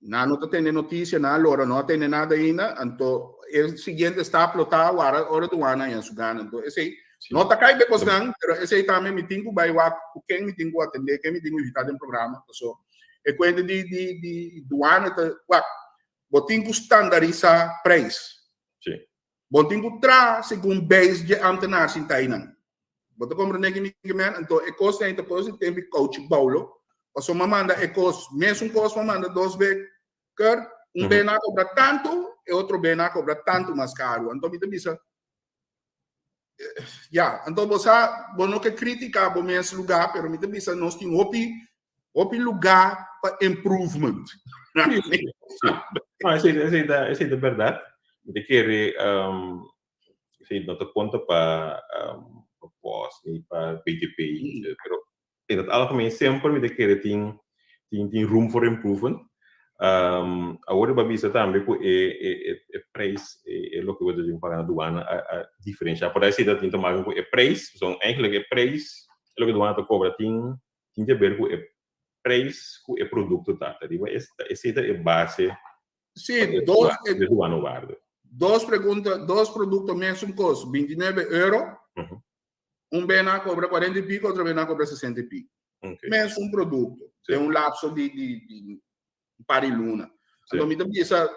Speaker 3: Nan no ta tende notisia, nan a lora, no a tende nada ainda. Anto e siguiente stap lo ta wara ora duana haña su gana. Anto esei no ta kai be kosnan, pero esei tambe mi tin ku bai wak ku ken mi tin ku atendé, ken mi tin ku invitá den programa. Paso e kuenta di di di duana ta wak. Bo tin ku standarisá preis. Bo tin ku traha segun beis dje ambtenaar sinta einan. Bo ta komprendé ki mi ke men? Anto e kos ei ta kos di tempu kouchi boulo. Pasobra mi a manda e kos, mesun kos mi a manda dos be ker, un be nan a kobra tantu, e otro be nan a kobra tantu mas karu. Anto mi ta bisa, ya, anto bo sa, bo no ke kritika bo mes lugá, pero mi ta bisa nos tin hopi Hopi lugá pa improvement.
Speaker 4: Sí, sí. No, esei, esei ta, esei ta bèrdat. Mi ta kere, um, esei no ta konta pa, um, pa pòst ni pa BTP, pero in het algemeen semper mi ta kere tin, tin, tin room for improvement. Um, awor bo a bisa tambe ku e, e, e, e prijs, e, e loke bo ta tin paga na duana a, a diferenshá. Por esei ta tin te maken ku e prijs, pasobra eigenlijk e prijs, e loke duana ta kobra tin tin te ber ku e prijs ku e produkto ta. Ta riba es, ta esei ta e base
Speaker 3: Sí, dos,
Speaker 4: pa e duana waarde.
Speaker 3: Dos pregunta, dos produkto mesun kos, 29 euro. Un bena a kobra 40 i piko, otro bena a kobra 60 i piko. Mesun produkto, den un lapso di, di, di un par di luna. Anto mi ta bisa,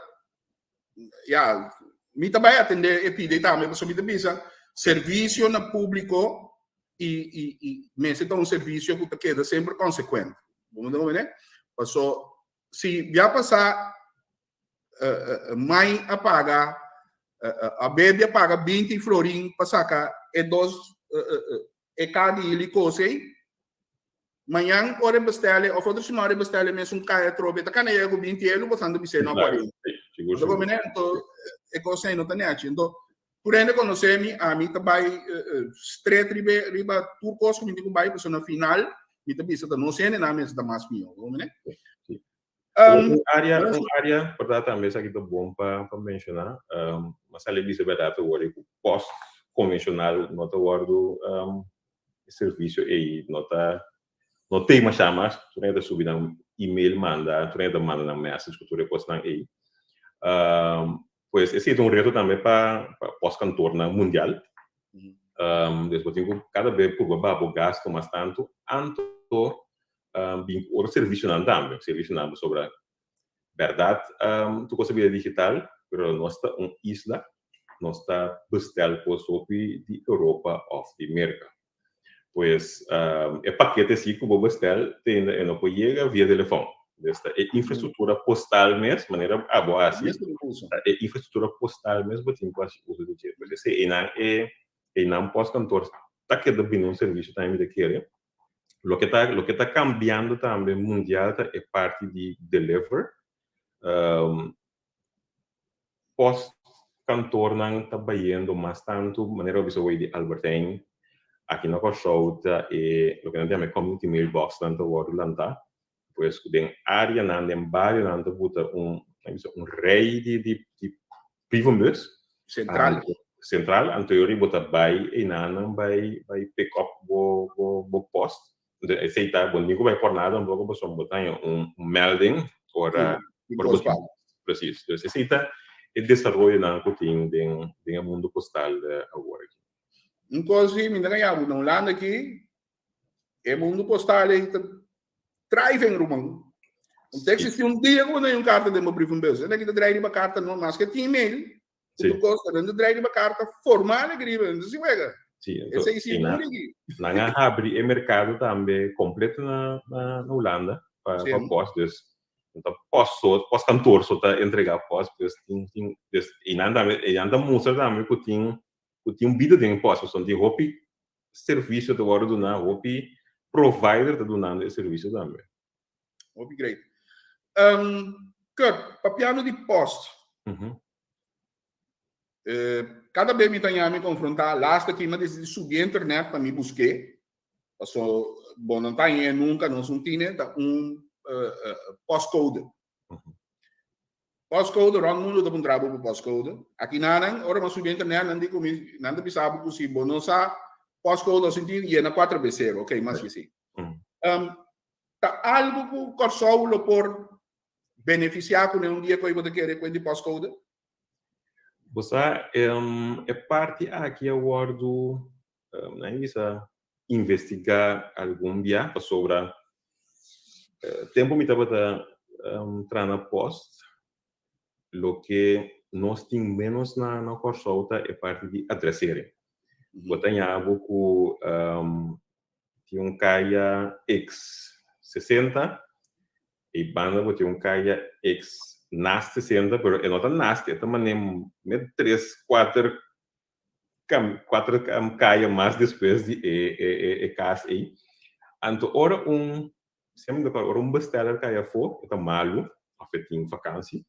Speaker 3: ya, mi ta bai atende e pide tambe, pasobra mi ta bisa, servisio na públiko i, i, i mester ta un servisio ku ta keda semper konsekuente. Bo ta komprende? Paso, si bia pasá mai a paga, a bebe a paga 20 florin pa saka e dos e ka di ili kos ei, Mañan ora e bestèl e òf otro siman ora e bestèl e mesun kai atrobe ta kana yega ku 20 elu bosnan ta bis'é no 40.
Speaker 4: Sigur,
Speaker 3: Bo ta
Speaker 4: sigur.
Speaker 3: komprendé? Anto e kos ei no ta nèchi. Anto tur hende konosé mi, ami ta bai stret riba riba tur kos ku mi tin ku bai pasobra na final mi ta bisa ta nos hendenan mester ta mas mihó. Bo ta komprendé?
Speaker 4: Sí. Un área, un área, por ta tambe esaki ta bon pa pa menshoná. Um, m'a sali bisa bèrdat awor ku pòst konvenshonal no ta wòrdu um, e servisio ei no ta no t'ei mashá mas. Tur hende ta subi nan email manda, tur hende ta manda nan message ku tur e kosnan ei. Um, pues esei ta un reto tambe pa pa pòstkantornan mundial. Um, dus bo tin ku kada be purba baha bo gasto mas tantu, anto bin ku otro servisionan tambe, servisionan pasobra bèrdat tur kos a bira digital, pero nos ta un isla, nos ta bestel kos hopi di Europa òf di Merka. Pues e pakete si ku bo bestel te ainda e no por yega via telefòn. Pues ta e infrastruktura postal mes, manera abo a hasi, ta e infrastruktura postal mes bo tin ku hasi uso di dje. Pues esei einan e einan pòstkantor ta keda bini un servisio tambe mi ta kere. Loke ta loke ta cambiando tambe mundial ta e parti di deliver. Um, post kantoornan ta bayendo mas tantu, manera bo bisa hoy di Albert Heijn, aki na Kòrsou ta e loke nan ta yama e community mailboxnan ta wòrdu lantá. Pues ku den áreanan, den barionan ta buta un, nan bisa un rei di di di brievenbus.
Speaker 3: Sentral.
Speaker 4: Anto, sentral, anto yori bo ta bai einanan bai bai pick up bo bo bo post. Entonces esei ta bo ni ku bai por nada tampoco pasobra bo ta haña un un melding ora
Speaker 3: Sí,
Speaker 4: ora bo
Speaker 3: postal.
Speaker 4: Precies. Dus esei ta e desaroyonan ku tin den den e mundo postal awor aki.
Speaker 3: Un kos di mi ta gaña bo na Hulanda aki E mundu postal ei ta thriving, ruman. No ta existi un dia ku bo no hay un karta den bo brievenbus. Esaki ta drai riba karta no, maske tin email,
Speaker 4: Sí.
Speaker 3: otro kos, pero nan ta drai riba karta formal aki riba, nan ta si wega.
Speaker 4: Sí, anto,
Speaker 3: Esei si
Speaker 4: i nan,
Speaker 3: muri aki.
Speaker 4: nan a habri e merkado tambe kompleto na, na, na Hulanda pa,
Speaker 3: Sí.
Speaker 4: pa post, dus no ta post so, post kantoor so ta entrega post, dus tin, tin, dus i nan tambe, i nan ta mustra tambe ku tin, ku tin un bida den e post, pasobra tin hopi servisio ta wòrdu duná, hopi provider ta dunando e servisio tambe.
Speaker 3: Hopi great. Um, Kurt, papiando di post. Kada be mi ta ña mi konfrontá, laatste ki mi a disidí subi internet pa mi busk'é, paso bo no ta hañ'é nunka, nos no tine, ta un postcode. Postcode, rond mundu ta puntra bo pa postcode. Aki nanan, ora mi a subi internet, nan di ku mi, nan ta bisa bo ku si bo no sa postcode o sinti, yena kuater bes sero. Ok, mas ki si. Ta algu ku Kòrsou lo por benefisiá kuné un dia ku ei bo ta kere ku e di postcode?
Speaker 4: Bo sa, e parti aki a wòrdu, nan bisa, investigá algun bia pasobra tempu mi tabata traha na post, loke nos tin ménos na Kòrsou ta e parti di adresering. Bo ta ña bo ku tin un kaya X 60 i banda bo tin un kaya X nas 60, pero e no ta nas, e ta manera met tres, kuater kuater kaya mas despues di e e e kas ei. Anto ora un siempre ora un besteller kai afó e ta malu òf e tin vakansi,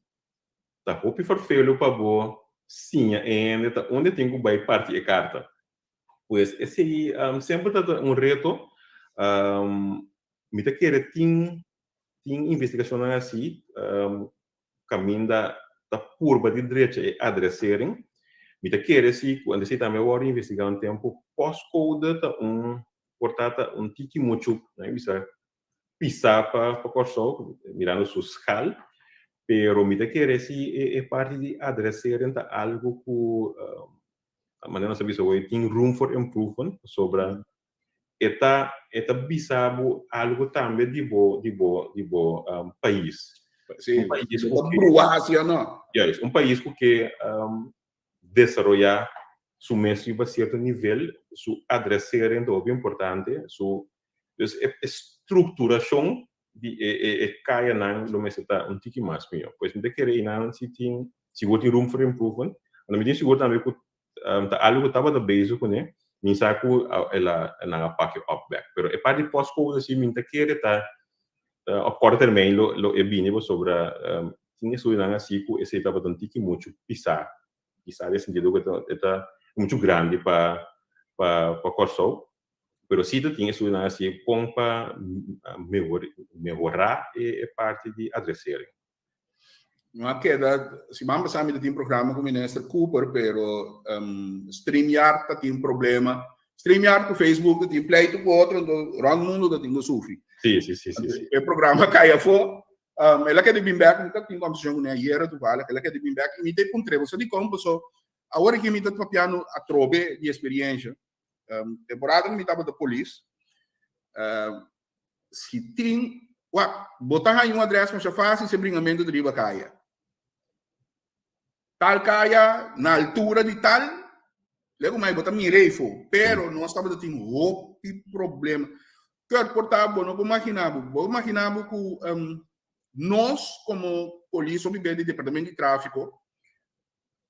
Speaker 4: ta hopi ferfelu pa bo siña e hende ta unda e tin ku bai parti e karta. Pues esei semper ta un reto. Mi ta kere tin tin investigashonnan hasi kaminda ta purba di drecha e adresering. Mi ta kere si ku esei tambe a wòrdu investigá un tempu. Postcode ta un por ta ta un tiki muchu, nan a bisa, pisá pa pa Kòrsou, mirando su skal. Pero mi ta kere si e e parti di adresering ta algu ku manera nos a bisa hoy tin room for improvement pasobra e ta e ta bisa bo algo tambe di bo di bo di bo um, pais.
Speaker 3: Sí,
Speaker 4: Un pais
Speaker 3: bo
Speaker 4: ku ke
Speaker 3: brua hacia no.
Speaker 4: Juist, un pais ku ke um, desaroyá su mes riba sierto nivel, su adresering ta hopi importante, su dus e, e strukturashon di e e e kayanan lo mester ta un tiki mas mihó. Pues mi ta kere einan si tin sigur tin room for improvement. Anto mi tin sigur tambe ku ta algu ku tabata bezig kuné, mi sa ku el a nan a pak e op bek. Pero e parti di postcode si mi ta kere ta op korte termijn lo lo e bini pasobra tin estudinan hasi ku esei tabata un tiki muchu pisá, pisá den sentido ku e ta muchu grandi pa pa pa Kòrsou. Pero si ta tin estudinan hasi kon pa mehorá e parti di adresering.
Speaker 3: No a keda, siman pasá mi ta tin programa ku Minister Cooper, pero um, StreamYard ta tin problema. StreamYard ku Facebook ta tin pleito ku otro, entonces rond mundo ta tin ku sufri.
Speaker 4: Sí, sí, sí, sí, sí.
Speaker 3: E programa kai afó. Um, el a keda bin bek, mi ta tin conversación kuné ayer toevallig, el a keda bin bek, i mi ta puntr'é, bo sa dikon? Paso, awor aki mi ta papiando atrobe di experiencia. Um, temporada ku mi tabata polis, um, Si tin, wak, bo ta haña un adres masha fácil si e bringamentu ta riba kaya. Tal kaya, na altura di tal, lego mai bo ta mira eifo. Pero nos tabata tin hopi problema. Kurt, por ta bo no por imaginá bo. Bo imaginá bo ku um, nos komo polis hopi bes di departamento di tráfiko,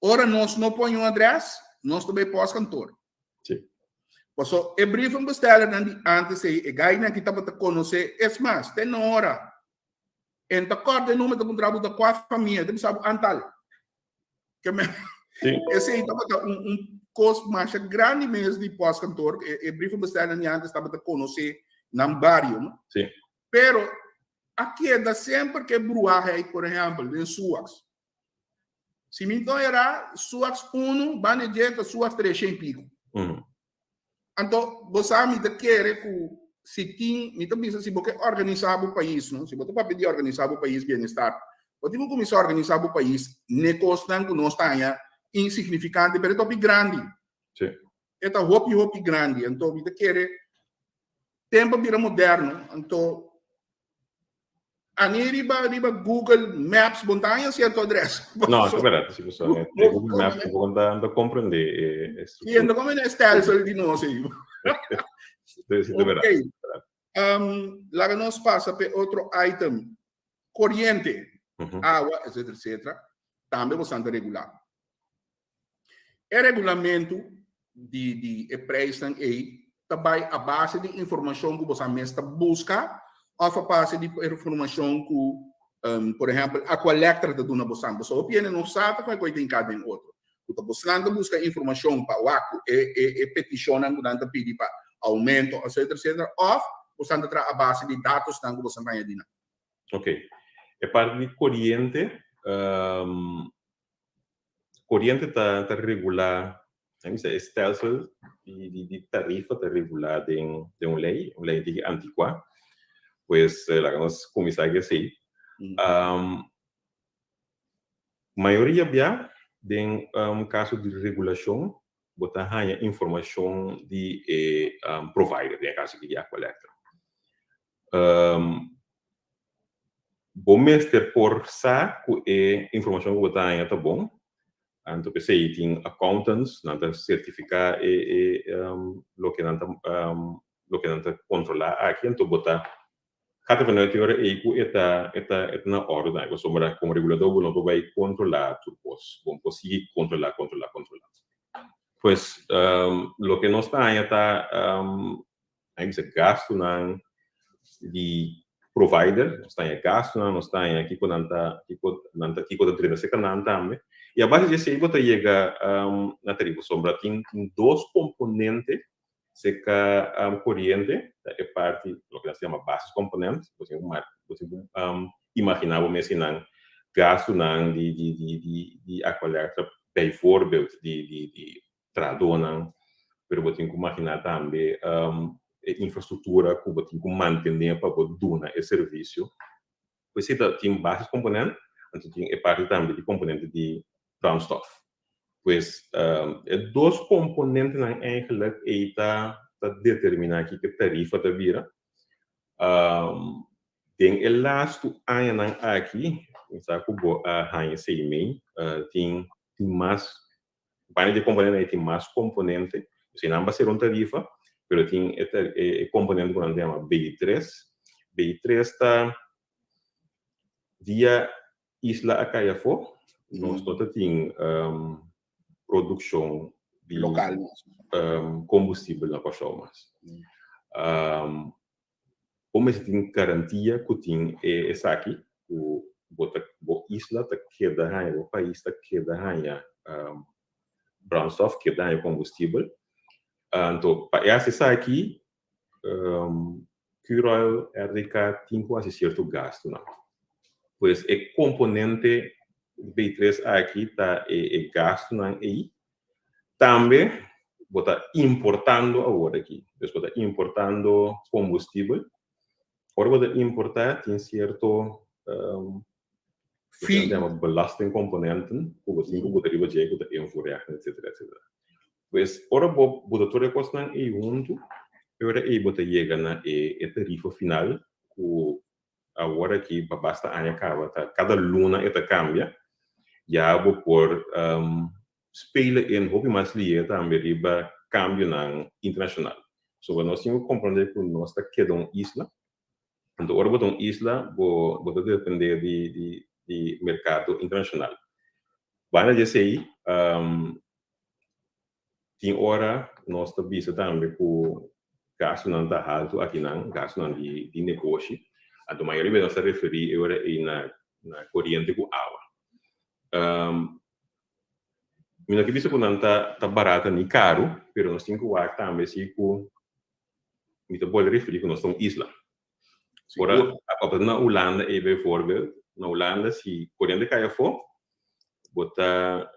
Speaker 3: ora nos no pone un adres, nos ta bai pòstkantor.
Speaker 4: Sí.
Speaker 3: Paso e brievenbestellernan di antes ei, e gainan ki tabata konosé, es mas, te nora. En ta kòrda e number ta puntra bo ta kua famia, ta bisa bo antal. Ke me,
Speaker 4: Sí.
Speaker 3: esei tabata un, un kos masha grandi mes di postkantoor, e, e brievenbestellernan di antes tabata konosé nan bario, no?
Speaker 4: Sí.
Speaker 3: Pero a keda semper ke bruahe ei, por ehèmpel, den Suaks. Si mi no era Suaks 1, banda dje ta Suaks 300 y pico. Anto, bo sa mi ta kere ku si tin, mi ta bisa si bo ke organisa bo pais, no? Si bo ta papia di organisa bo pais bienestar, bo tin ku kuminsa organisa bo pais ne kosnan ku nos ta haña insignifikante, pero e ta hopi grandi.
Speaker 4: Sí.
Speaker 3: E ta hopi, hopi grandi. Anto, mi ta kere tempo a bira moderno, anto Ani riba riba Google Maps bon ta haña cierto adres.
Speaker 4: No, es verdad, sí, pues, Google Maps tampoco no ta comprende e
Speaker 3: Sí, no comprende stelsel di nos ei.
Speaker 4: Sí, sí, de verdad.
Speaker 3: Ok. Laga nos pasa pe otro item. Corriente, awa, etcétera, etcétera. Tambe bo ta regular. E regulamento di di e prijsnan ei ta bai a base di informashon ku boso mes ta buska òf a base di informashon ku por ehèmpel Aqualectra ta duna boso. Boso hopi hende no sa ta kon e kos ta hinká den otro. Ku ta bosnan ta buska informashon pa wak ku e e e petishonnan ku nan ta pidi pa oumento etcetera etcetera òf boso ta traha a base di datosnan ku boso haña di nan.
Speaker 4: Ok. E parti di koriente. Koriente ta ta regulá, mi bisa e stelsel di di di tarifa ta regulá den den un lei, un lei di antikuá. Pues laga nos kuminsá ku esei. Mayoria bia den kaso di regulashon bo ta haña informashon di e provider, den e kaso aki di Aqualectra. Bo mester por sa ku e informashon ku bo ta haña ta bon. Anto p'esei tin accountants, nan ta sertifiká e e loke nan ta loke nan ta kontrolá aki. Anto bo ta gata vanuit e ora ei ku e ta e ta e ta na òrdu tambe. Pasobra komo regulador bo no por bai kontrolá tur kos. Bo no por sigui kontrolá, kontrolá, kontrolá. Pues loke nos ta haña ta Nan bisa gastunan di provider, nos ta haña gastunan, nos ta haña kiko nan ta, kiko nan ta, kiko ta drenta serka nan tambe. I a base di esei bo ta yega na tarifa. Pasobra tin tin dos komponente serka koriente, ta e parti loke nan sa yama basiskomponent, bo tin ku bo tin ku imaginá bo mes kinan gastunan di di di di di Aqualectra bijvoorbeeld di di di trahadónan, pero bo tin ku maginá tambe e infrastruktura ku bo tin ku mantené pa bo duna e servisio. Pues si ta tin basis komponent, anto tin e parti tambe di komponente di brandstof. Pues e dos komponentenan eigenlijk ei ta ta determiná kiko e tarifa ta bira. Den e lastu añanan aki, mi sa ku bo a haña esei mei, tin tin mas Banda di komponente ei tin mas komponente, si nan ba ser un tarifa, pero tin e e komponente ku nan ta yama B tres. B tres ta dia isla a kai afó, nos no ta tin produkshon di
Speaker 3: Lokal
Speaker 4: kombustibel na Kòrsou mas. Bo mester tin garantia ku tin e esaki ku bo ta bo isla ta keda haña, bo pais ta keda haña brandstof, keda haña kombustibel. Anto pa e hasi esaki Curoil, RDK tin ku hasi sierto gastunan. Pues e komponente B tres aki ta e gastunan ei. Tambe bo ta importando awor aki, dus bo ta importando kombustibel. Ora bo ta importá tin sierto
Speaker 3: Fee.
Speaker 4: yama belastingcomponenten ku bo tin ku buta riba dje ku ta invoerrechten etcetera etcetera. Pues ora bo buta tur e kosnan ei huntu e ora ei bo ta yega na e tarifa final ku awor aki pa basta aña kaba ta kada luna e ta kambia, ya bo por spelen in hopi mas lihe tambe riba kambionan internashonal. So nos tin ku komprondé ku nos ta keda un isla, anto ora bo ta un isla bo bo ta dependé di di di merkado internashonal. Banda di esei Tin ora nos ta bisa tambe ku gastunan ta haltu akinan, gastunan di di negoshi. Anto mayoria bes nos ta referí e ora ei na na koriente ku awa. Mi no ke bisa ku nan ta ta barata ni karu, pero nos tin ku wak tambe si ku mi ta bolbe referí ku nos ta un isla. Ora ora na Hulanda ei bijvoorbeeld, na Hulanda si koriente kai afó, bo ta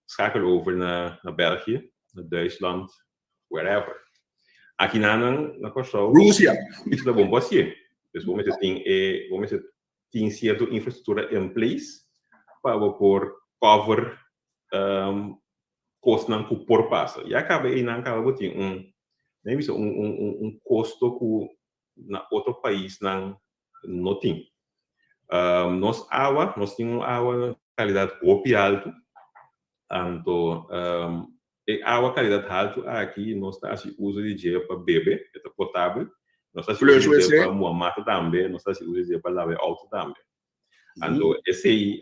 Speaker 4: schakel over na na België, na Duitsland, wherever. Aki nan na Kòrsou,
Speaker 3: Rusia.
Speaker 4: Isla bon bo hasié. Dus bo mester tin e bo mester tin sierto infrastruktura in place pa bo por cover kosnan ku por pasa. Ya kaba einan kaba bo tin un, mi a bisa un un un un kosto ku na otro paisnan no tin. Nos awa, nos tin un awa kalidat hopi altu, anto e awa kalidat haltu aki nos ta hasi uso di dje pa bebe, e ta potabel, nos ta hasi uso di dje pa muha mata tambe, nos ta hasi uso di dje pa laba e outo tambe. Anto esei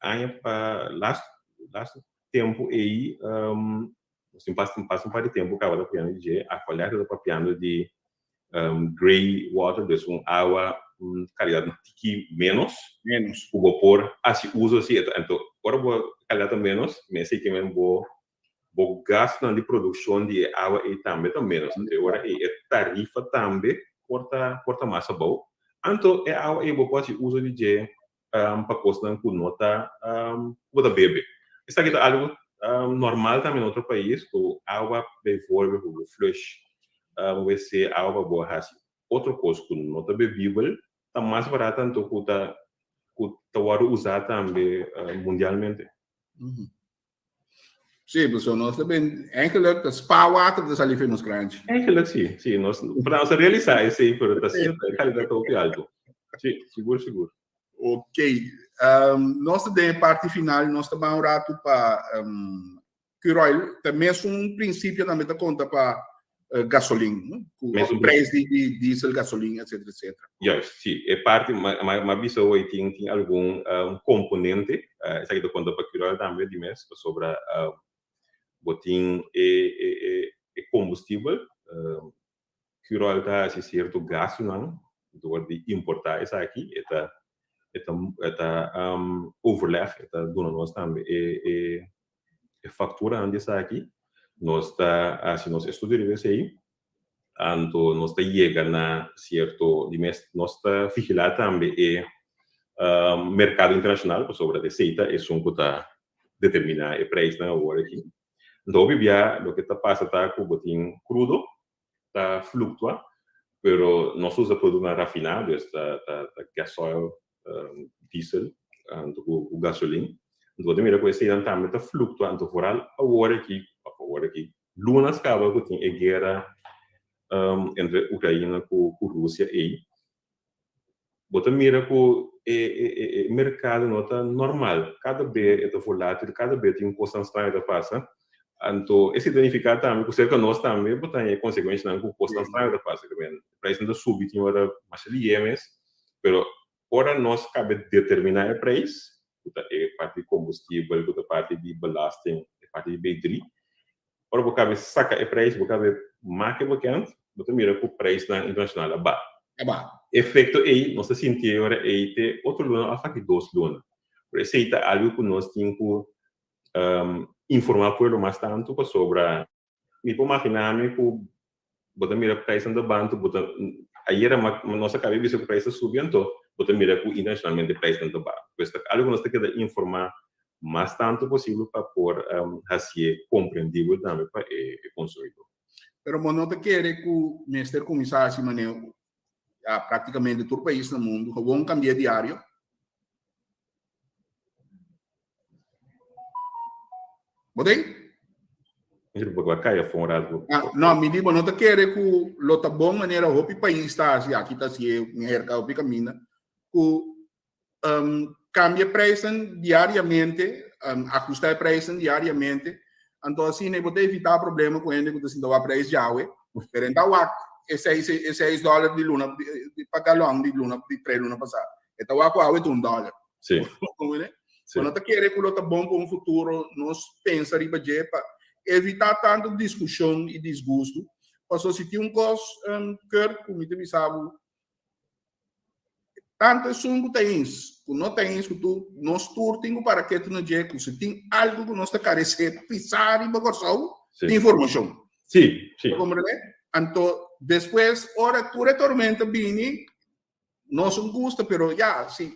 Speaker 4: aña pa last last tempu ei nos tin pas pas un par di tempu kaba ta papiando di dje, Aqualectra ta papiando di grey water, dus un awa un kalidat un tiki menos
Speaker 3: Menos.
Speaker 4: ku bo por hasi uso si anto ora bo kalidat ta menos mester ke men bo bo gastunan di produkshon di e awa ei tambe ta menos anto e ora ei e tarifa tambe por ta por ta mas abou anto e awa ei bo por hasi uso di dje. pa kosnan ku no ta ku bo ta bebe. Esaki ta algu normal tambe na otro pais ku awa bijvoorbeeld ku bo flush wc, awa pa bo hasi otro kos ku no ta bebibel ta mas barata anto ku ta ku ta wòrdu usá tambe mundialmente.
Speaker 3: Sí, pues nos ta ben, eigenlijk ta spa water ta sali for nos kranchi.
Speaker 4: Eigenlijk sí, sí, nos, pero nos a realisá esei, pero ta cierto, e calidad ta hopi alto. Sí, sigur, sigur.
Speaker 3: Ok, nos ta den e parti final, nos ta ban un ratu pa um, Curoil, ta mesun principio tambe ta conta pa gasolin, no? Cu
Speaker 4: Mesun
Speaker 3: prijs di diesel, gasolin, etcétera, etcétera.
Speaker 4: Juist, sí. E parti, ma bisa hoy tin algun componente, esaki ta conta pa Curoil tambe di mes, pasobra bo tin e combustibel, Curoil ta haci cierto gastunan door di importa esaki, e ta e ta e ta overleg, e ta duna nos tambe e e facturanan di esaki, nos ta haci nos estudio riba esey, anto nos ta yega na cierto di mes nos ta vigila tambe e mercado internacional pasobra esey ta esun cu ta determina e prijsnan awor aki. Anto hopi bia loke ta pasa ta cu bo tin crudo ta fluctua, pero nos usa productonan rafina, dus ta ta gasoil, diesel, anto cu gasolin. Anto bo ta mira cu eseinan tambe ta fluctua, anto vooral awor aki, of awor aki, lunas caba cu tin e guera entre Ukraina cu Rusia ei, Bo ta mira ku e merkado no ta normal. Kada be e ta volátil, kada be tin kosnan straño ta pasa. Anto esei ta nifiká tambe ku serka nos tambe bo ta haña e konsekuenshanan ku kosnan straño ta pasa. Preisnan ta subi tin ora masha lihe mes, pero ora nos kabe determiná e preis, ku ta e parti di kombustibel, ku ta parti di belasting, e parti di B3, Ora bo kabe saka e prijs, bo kabe make bekend, bo ta mira ku prijsnan internashonal a baha.
Speaker 3: A baha.
Speaker 4: Efekto ei nos ta sinti e ora ei te otro luna òf aki dos luna. Pero esei ta algu ku nos tin ku informá pueblo mas tantu pasobra mi por maginá mi ku bo ta mira prijsnan ta baha anto bo ta ayera nos a kaba di bisa ku prijs ta subi anto bo ta mira ku internashonalmente prijsnan ta baha. Pues ta algu ku nos ta keda informá mas tantu posibel pa por hasié komprendibel tambe pa e konsumidó.
Speaker 3: Pero bo no ta kere ku mester kuminsá hasi manera ya praktikamente tur pais na mundu gewoon kambia diario? Bo ta ei?
Speaker 4: Mi por a kaya for un rato.
Speaker 3: Ah, no, mi di bo no ta kere ku lo ta bon manera hopi pais ta hasi, aki ta hasié, Merka, hopi kaminda, ku um, cambia prijzen diariamente, um, ajusta e prijzen diariamente. Anto asina bo ta evita problema ku hende ku ta sinta wak prijs djawe, pero en ta wak e 6 e 6 dólar di luna di, pa galon di luna di tres luna pasá. E ta wak ku awe ta un dólar.
Speaker 4: Sí.
Speaker 3: Comprende?
Speaker 4: Sí.
Speaker 3: Bo no ta kere ku lo ta bon pa un futuro nos pensa riba dje pa evita tantu diskushon i disgustu. Paso si tin un kos, um, Kurt, ku mi ta bisa bo, Tantu esun ku ta eens, ku no ta eens ku tur, nos tur tin ku para ketu na dje ku si tin algu ku nos ta karesé pisá riba Kòrsou,
Speaker 4: Sí.
Speaker 3: informashon.
Speaker 4: Sí, sí.
Speaker 3: Ta komprendé? Anto despues ora tur e tormenta bini, nos un gusta, pero ya, si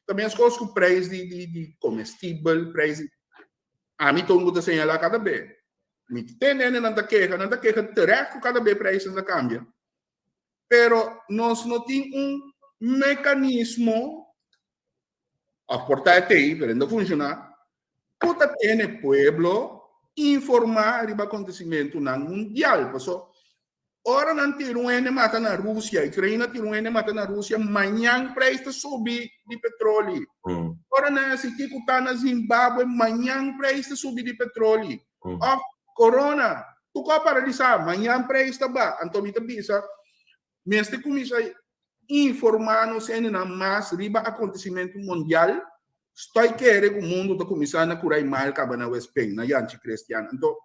Speaker 3: ta meskos ku preis di di di komestibel, preis di ami ta un ku ta señalá kada be. Mi ta tende hende nan ta keha, nan ta keha terecht ku kada be preisnan ta kambia. Pero nos no tin un mecanismo, of por ta e tei, pero no funciona, cu ta tene pueblo informa riba acontecimentonan mundial. Paso, ora nan tira un hende mata na Rusia, Ucraina tira un hende mata na Rusia, mañan prijs ta subi di petroli. Ora nan hasi kico ta na Zimbabwe, mañan prijs ta subi di petroli. Of corona, tu ko paralisá, mañan prijs ta ba. Anto mi ta bisa, mester kuminsá informá nos hendenan mas riba akontesimentu mundial. Stoi kere ku mundu ta kuminsá na kurai mal kaba na West Bank, na Yanchi Cristian. Anto,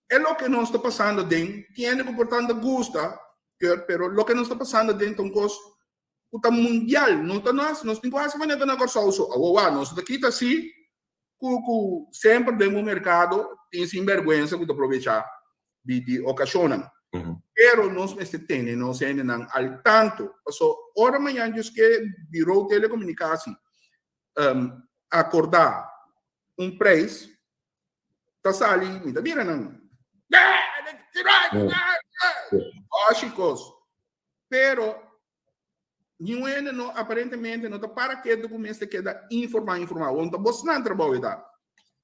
Speaker 3: e loke nos ta pasando den, tin hende ku por tanto gusta, pero loke nos ta pasando den ta un kos ku ta mundial, no ta nos, nos tin ku hasi manera ta na Kòrsou so. Awor wak, nos ta kita si ku ku semper den un merkado tin sinbèrgwensa ku ta probechá di di okashonnan. Pero nos mester tene nos hendenan al tanto. Paso ora mañan djis ke Bureau Telecomunicatie akordá un prijs, ta sali, mi ta mira nan. Kos. Pero niun hende no aparentemente no ta para ketu ku mester keda informá, informá. Awor no ta bosnan trabou e ta.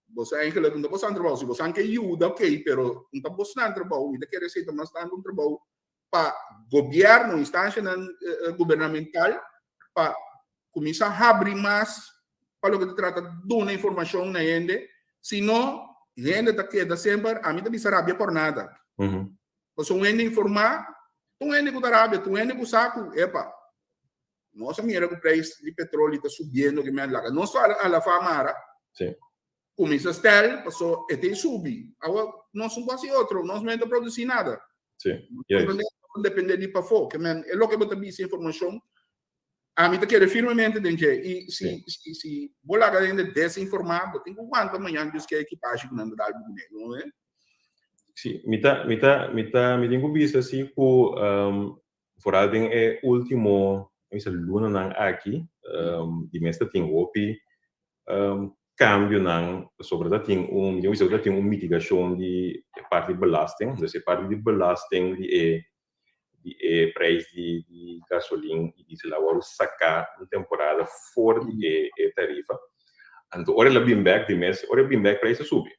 Speaker 3: Boso eigenlijk no ta bosnan trabou. Si bosan ke yuda, ok, pero no ta bosnan trabou. Mi ta kere esei ta mas tantu un trabou pa gobièrnu, instanshanan gubernamental pa kuminsá habri mas pa loke ta trata duna informashon na hende. Si no, hende ta keda semper, ami ta bisa rabia por nada. Pasobra un hende informá, ta un hende ku ta rabia, ta un hende ku sa ku, epa, nos a mira ku preis di petroli ta subiendo ke men laga nos a la fama ara. Kuminsá stel, pasobra e ta subi. Awor, nos no por hasi otro, nos no ta produsí nada. Nos ta dependé di pafó. Ke men, e loke bo ta bisa informashon, ami ta kere firmemente den dje. I si, si, si bo laga hende desinformá, bo tin ku wanta mañan djis ke ekipashi ku nan ta dal bo kuné, no?
Speaker 4: Sí, mi ta, mi ta, mi ta, mi tin ku bisa si ku um, vooral den e último bisa lunanan aki, um, di mes ta tin hopi um, kambionan, pasobra ta tin un, mi tin ku bisa ta tin un mitigashon di e parti belasting, dus e parti di belasting di e di e prijs di di gasolin i diesel a wòrdu saká un temporada for di e e tarifa. Anto ora el a bin bèk di mes, ora el bin bèk prijs a subi.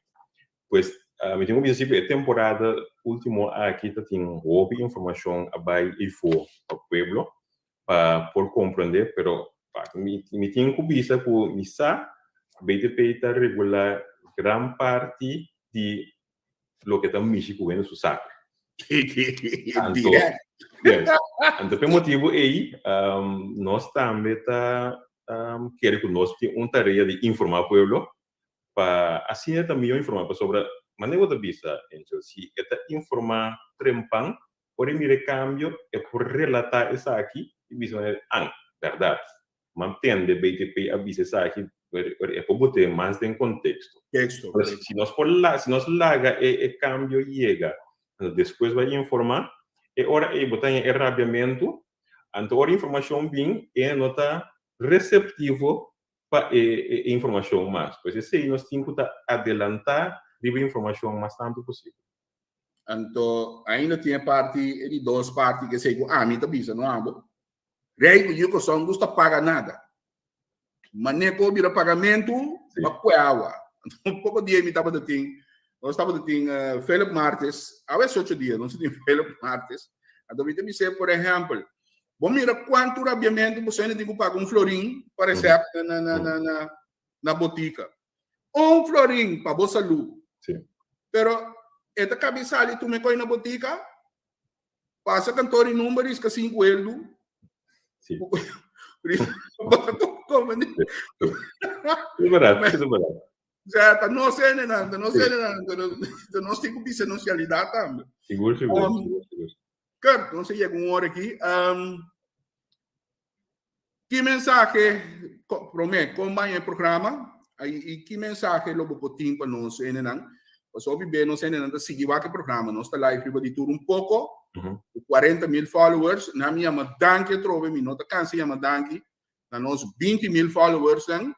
Speaker 4: Pues, mi tin ku bisa si ku e temporada último aki ta tin hopi informashon a bai eifó pa pueblo pa por komprondé, pero mi mi tin ku bisa ku mi sa BTP ta regulá gran parti di loke ta mishi ku hende su sak. Anto, yes. Anto p'e motibu ei, nos tambe ta kere ku nos tin un tarea di informá pueblo pa asina e ta mihó informá pasobra manera bo ta bisa Angel si e ta informá trempan ora e mira e kambio e por relatá esaki i bisa manera an bèrdat mantende BTP a bisa esaki pero e por bot'é mas den konteksto
Speaker 3: Teksto.
Speaker 4: Si nos por si nos laga e e kambio yega anto despues bai informá e ora ei bo ta haña e rabiamentu anto ora informashon bin e no ta reseptivo pa e e informashon mas. Pues esei nos tin ku ta adelantá riba e informashon mas tantu posibel.
Speaker 3: Anto ainda tin e parti, e di dos parti ku esei ku ami ta bisa no abo. Rei ku yu kosòn gusta paga nada. Mane ku bira pagamentu, ba kue awa. Anto poko dia mi tabata tin, nos tabata tin Philip Martes, awe es ocho dia nos tin Philip Martes. Anto mi ta bis'é, por ehèmpel, Bo mira kuantu rabiamentu bo sende tin ku paga un florin pa resèpt na na na na na botika. Un florin pa bo salú.
Speaker 4: Sí.
Speaker 3: Pero e ta kabi sali tuma e koi na botika, pasa kantor di number riska sinku eldu.
Speaker 4: Sí. Es bèrdat, es bèrdat.
Speaker 3: Sea, ta nos hendenan, ta nos hendenan, ta nos tin ku bisa nos realidat tambe.
Speaker 4: Sigur, sigur, sigur, sigur.
Speaker 3: Kurt, nos a yega un ora aki. Um, ki mensahe, promé, kon baña e programa? I, i ki mensahe lo bo por tin pa nos hendenan? Pasobra hopi be nos hendenan ta sigui wak e programa. Nos ta live riba di tur un poko, ku 40 mil followers. Na mi yama danki atrobe, mi no ta kansa yama danki na nos 20 mil followersnan.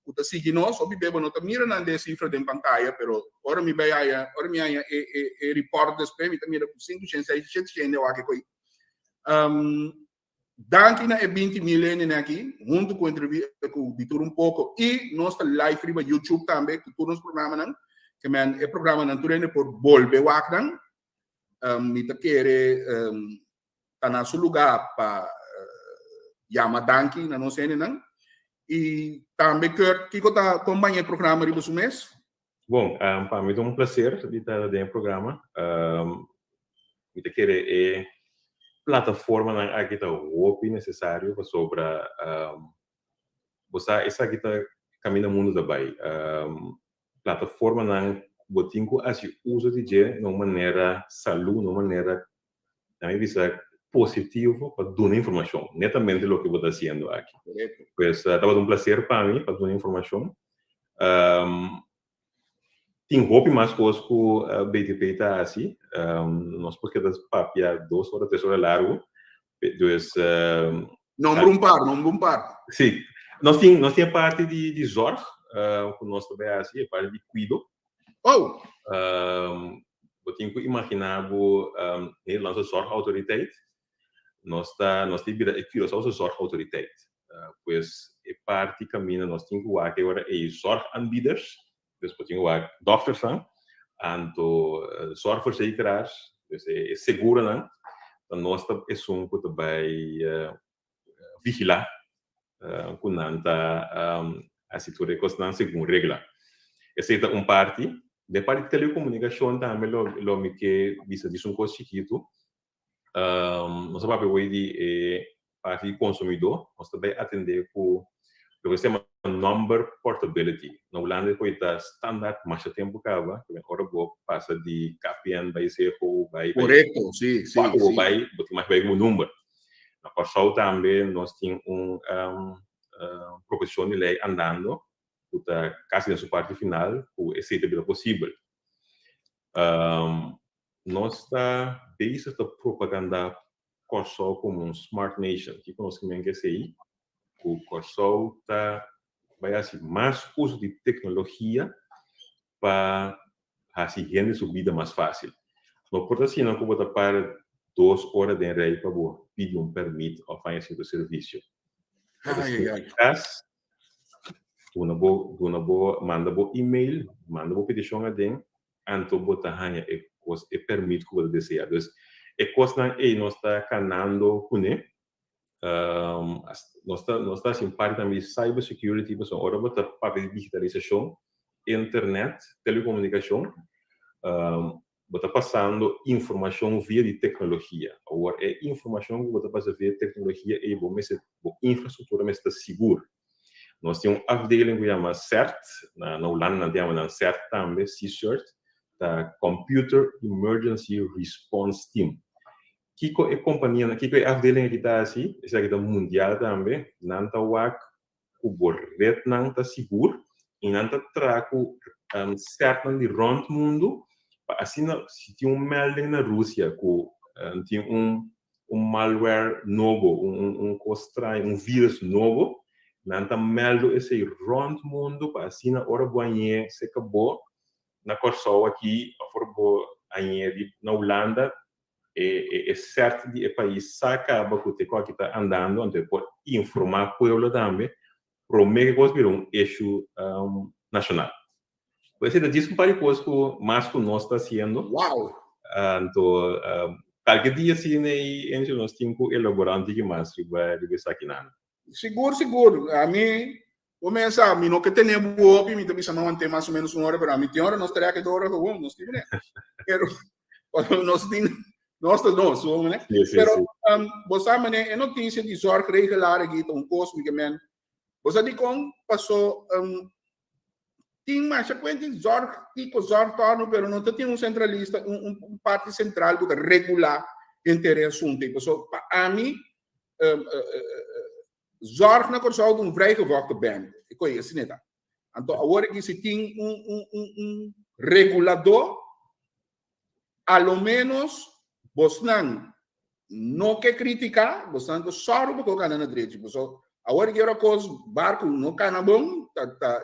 Speaker 3: ku ta sigui nos, hopi be bo no ta mira nan den sifra den pantaya, pero ora mi bai haya, ora mi haya e, e, e report despues, mi ta mira ku sinku shen, seis shen, shete shen hende wak e koi. Um, danki na e 20 mil hende aki, huntu ku entrevi ku di tur un poko, i nos ta live riba YouTube tambe, ku tur nos programanan, ke men e programanan tur hende por bolbe wak nan. Um, mi ta kere um, ta na su lugá pa yama danki na nos hendenan. I tambe Kurt, kiko ta kompaña e programa riba su mes?
Speaker 4: Bon, um, pa mi ta un placer di ta den e programa. Um, mi ta kere e plataformanan aki ta hopi necesario pasobra um, bo sa esaki ta kaminda mundu ta bai. Um, plataformanan bo tin ku hasi uso di dje na un manera salú, na un manera Na mi bisa positivo pa duna informacion, netamente loke bo ta haciendo aki.
Speaker 3: Correcto.
Speaker 4: Pues tabata un placer pa mi pa duna informacion. Tin hopi mas kos ku BTP ta hasi. Nos por keda papia dos ora, tres ora largu. Dus.
Speaker 3: Nombra un par, nombra un par.
Speaker 4: Sí. Nos tin, nos tin e parti di, di zorg, ku nos ta bai hasi, e parti di kuido.
Speaker 3: Oh!
Speaker 4: Bo tin ku imaginá bo Nederlandse Zorgautoriteit. Nos ta, nos tin bira e Curaçaose Zorgautoriteit. Pues e parti kaminda nos tin ku wak e ora ei zorgaanbieders, dus bo tin ku wak dòktersnan, anto zorgverzekeraars, dus e seguronan, ta nos ta esun ku ta bai vigilá ku nan ta hasi tur e kosnan segun regla. Esei ta un parti. Den parti di telekomunikashon tambe lo mi ke bisa djis un kos chikitu. Nos a papia hoy di e parti di konsumidó. Nos ta bai atendé ku loke se yama number portability. Na Hulanda e koe ta standaard masha tempu kaba. Ora bo pasa di KPN bai Ziggo bai bai.
Speaker 3: Korekto, si, si,
Speaker 4: Bo bai, bo tin mas bai ku bo number. Na Kòrsou tambe nos tin un proposishon di lei andando ku ta kasi den su parti final ku esei ta bira posibel. Nos ta bezig ta propagandá Kòrsou komo un smart nation. Kiko nos ke men ku esei? Ku Kòrsou ta bai hasi mas uso di teknologia pa hasi hende su bida mas fásil. No por ta asina ku bo ta para dos ora den rei pa bo pidi un pèrmit òf haña sierto servisio. Bo ta sinta na kas, duna bo, duna bo, manda bo email, manda bo petishon aden, anto bo ta haña e kos, e pèrmit ku bo ta deseá. Dus, e kosnan ei nos ta kanando kuné. Nos ta, nos ta hasi un parti tambe di cyber security, pasobra ora bo ta papia di digitalisashon, internet, telekomunikashon, bo ta pasando informashon via di teknologia. Awor, e informashon ku bo ta pasa via teknologia ei, bo mester, bo infrastruktura mester ta sigur. Nos tin un afdeling ku yama CERT, na Hulanda nan ta yama nan CERT tambe, C-CERT, ta Computer Emergency Response Team. Kiko e kompanianan, kiko e afdeling aki ta hasi, esaki ta mundial tambe, nan ta wak ku bo retnan ta sigur i nan ta traha ku CERTnan di rònt mundu pa asina si tin un melding na Rusia ku tin un un malware nobo, un un kos straño, un virus nobo, nan ta mèldu esei rònt mundu pa asina ora bo añ'é seka bo na Kòrsou aki òf ora bo añ'é di na Hulanda e e cert di e pais sa kaba ku te ku aki ta andando anto e por informá pueblo tambe promé ku e kos bira un issue nashonal. Pues esei ta djis un par di kos ku mas ku nos ta hasiendo.
Speaker 3: Wow!
Speaker 4: Anto kalke dia asina ei Enzo nos tin ku elaborá un tiki mas riba riba esakinan.
Speaker 3: Sigur sigur. Ami bo mesa mi no ke tene bo hopi mi ta bisa no ante mas o menos un ora pero ami tin ora nos ta reke dos ora gewoon nos tin manera. Pero cuando nos tin nos ta nos bo manera.
Speaker 4: Sí, sí,
Speaker 3: Pero
Speaker 4: sí.
Speaker 3: bo sa manera e notisia di zorgregelaar aki ta un kos mi ke men. Bo sa dikon? Paso tin masha kuenta di zorg, kiko zorg torno, pero no ta tin un centralista, un, un, un parti central ku ta regulá henter e asuntu. Paso pa ami zorg na Kòrsou ta un vrijgevochten bende. E koi asina ta. Anto awor aki si tin un, un, un, un reguladó, a lo menos bosnan no ke kritiká, bosnan ta sòru pa ku kana na drechi. Paso awor ki ora kos barku no kana bon, ta ta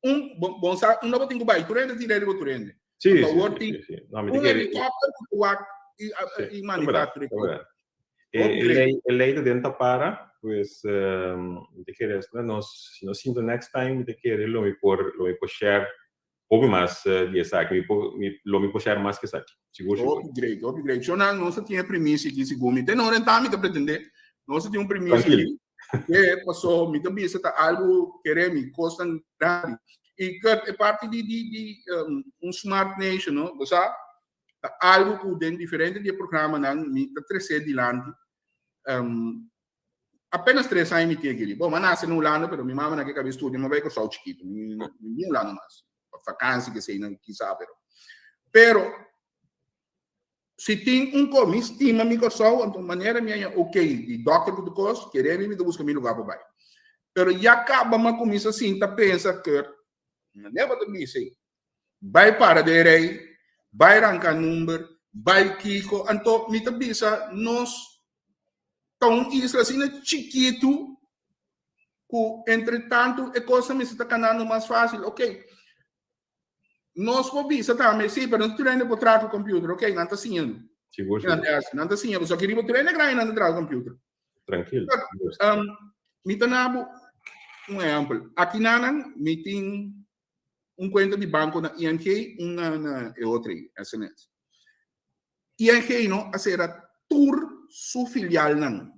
Speaker 3: un bon bon sa unda bo tin ku bai, tur hende tin rei riba tur hende.
Speaker 4: Sí,
Speaker 3: Anto
Speaker 4: sí,
Speaker 3: awor
Speaker 4: sí,
Speaker 3: tin
Speaker 4: sí, sí. No, mi ta
Speaker 3: un
Speaker 4: kere
Speaker 3: helikòpter ku ta wak i
Speaker 4: Sí,
Speaker 3: i
Speaker 4: ta
Speaker 3: manehá
Speaker 4: berdad,
Speaker 3: tur e
Speaker 4: ta
Speaker 3: kos.
Speaker 4: berdad. E,
Speaker 3: Hopi
Speaker 4: e
Speaker 3: great.
Speaker 4: lei, e lei ta den ta para, pues mi ta kere asina nos, si nos sinta next time mi ta kere lo mi por, lo mi por share Hopi mas di esaki. Mi por, mi, lo mi por share mas ku esaki. Sigur, sigur.
Speaker 3: Hopi great, hopi great. Shonnan, nos ta tin e primisia aki sigur. Mi te no renta, mi ta pretende. Nos ta tin un primisia
Speaker 4: Tranquilo.
Speaker 3: aki. Ke paso, mi ta bisa ta algu kere mi, kosnan grandi. I Kurt, e parti di, di, di um, un smart nation, no? Bo sa, ta algu ku den diferente di e programanan mi ta trese dilanti. Um, Apenas tres aña mi tin aki. Bon, mi a nase na Hulanda, pero mi mama na ke kabe studia, mi a bai Kòrsou chikitu. Mi no bin Hulanda mas. Pa vakansi ke esei nan kisa, pero. Pero, si tin un kos, mi stima mi Kòrsou, anto manera mi haña ok di dòkter ku tur kos, kere mi, mi ta buska mi lugá pa bai. Pero ya kaba mi a kuminsá sinta pensa, Kurt, manera bo ta bisa ei. Bai para den rei, bai ranka number, bai kiko. Anto mi ta bisa nos ta un isla asina chikitu ku entre tantu e kosnan mester ta kanando mas fásil. Ok, nos por bisa tambe, sí, pero no tur hende por traha ku computer. Ok, nan ta siña.
Speaker 4: Sigur,
Speaker 3: Nan
Speaker 4: sigur.
Speaker 3: ta hasi, nan ta siña. Pasobra aki riba tur hende grandi nan ta traha ku computer.
Speaker 4: Trankil.
Speaker 3: Mi ta na bo un ehèmpel. Aki nanan mi tin un kuenta di banko na ING, un na e otro ei, SNS. ING no a sera tur su filialnan.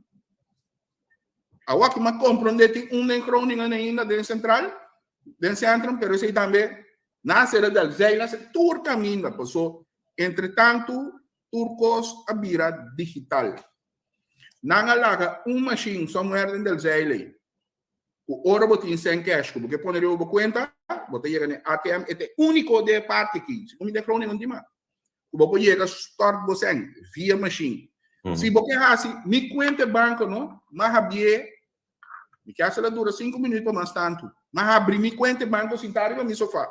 Speaker 3: Awor ku mi a komprondé tin un den Groningen ainda den sentral, den sentrum, pero esei tambe nan a sera Delfzijl, nan a sera tur kaminda, paso entretantu tur kos a bira digital. Nan a laga un mashin somewhere den Delfzijl ei. Ku ora bo tin sèn kèsh ku bo ke pone riba bo kuenta, bo ta yega na e ATM, e ta e úniko den e parti aki, segun mi den Groningen no tin mas, ku bo por yega stòrt bo sèn via mashin. Si bo ke hasi mi kuenta e banko no, m'a habié, mi ke hasi la dura sinku minüt pa mas tantu, m'a habri mi kuenta e banko sintá riba mi sofá.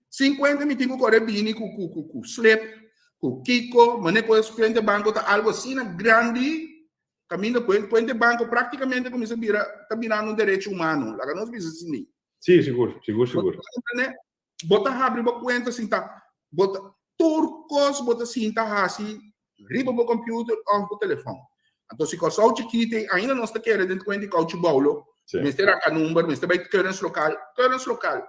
Speaker 3: Sin kuenta mi tin ku kore bini ku ku ku ku slip, ku kiko, mane ku es kuenta banko ta algo asina grandi, kaminda ku kuenta banko praktikamente kuminsa bira ta birando un derecho humano, laga nos bisa asina.
Speaker 4: Sí, sigur, sigur, sigur.
Speaker 3: Bo ta habri bo kuenta sinta, bo ta tur kos bo ta sinta hasi riba bo computer of bo telefon. Anto si Kòrsou chikito ei ainda nos ta kere den kuenta di kouchi boulo, mester raka number, mester bai keuringslokaal, keuringslokaal.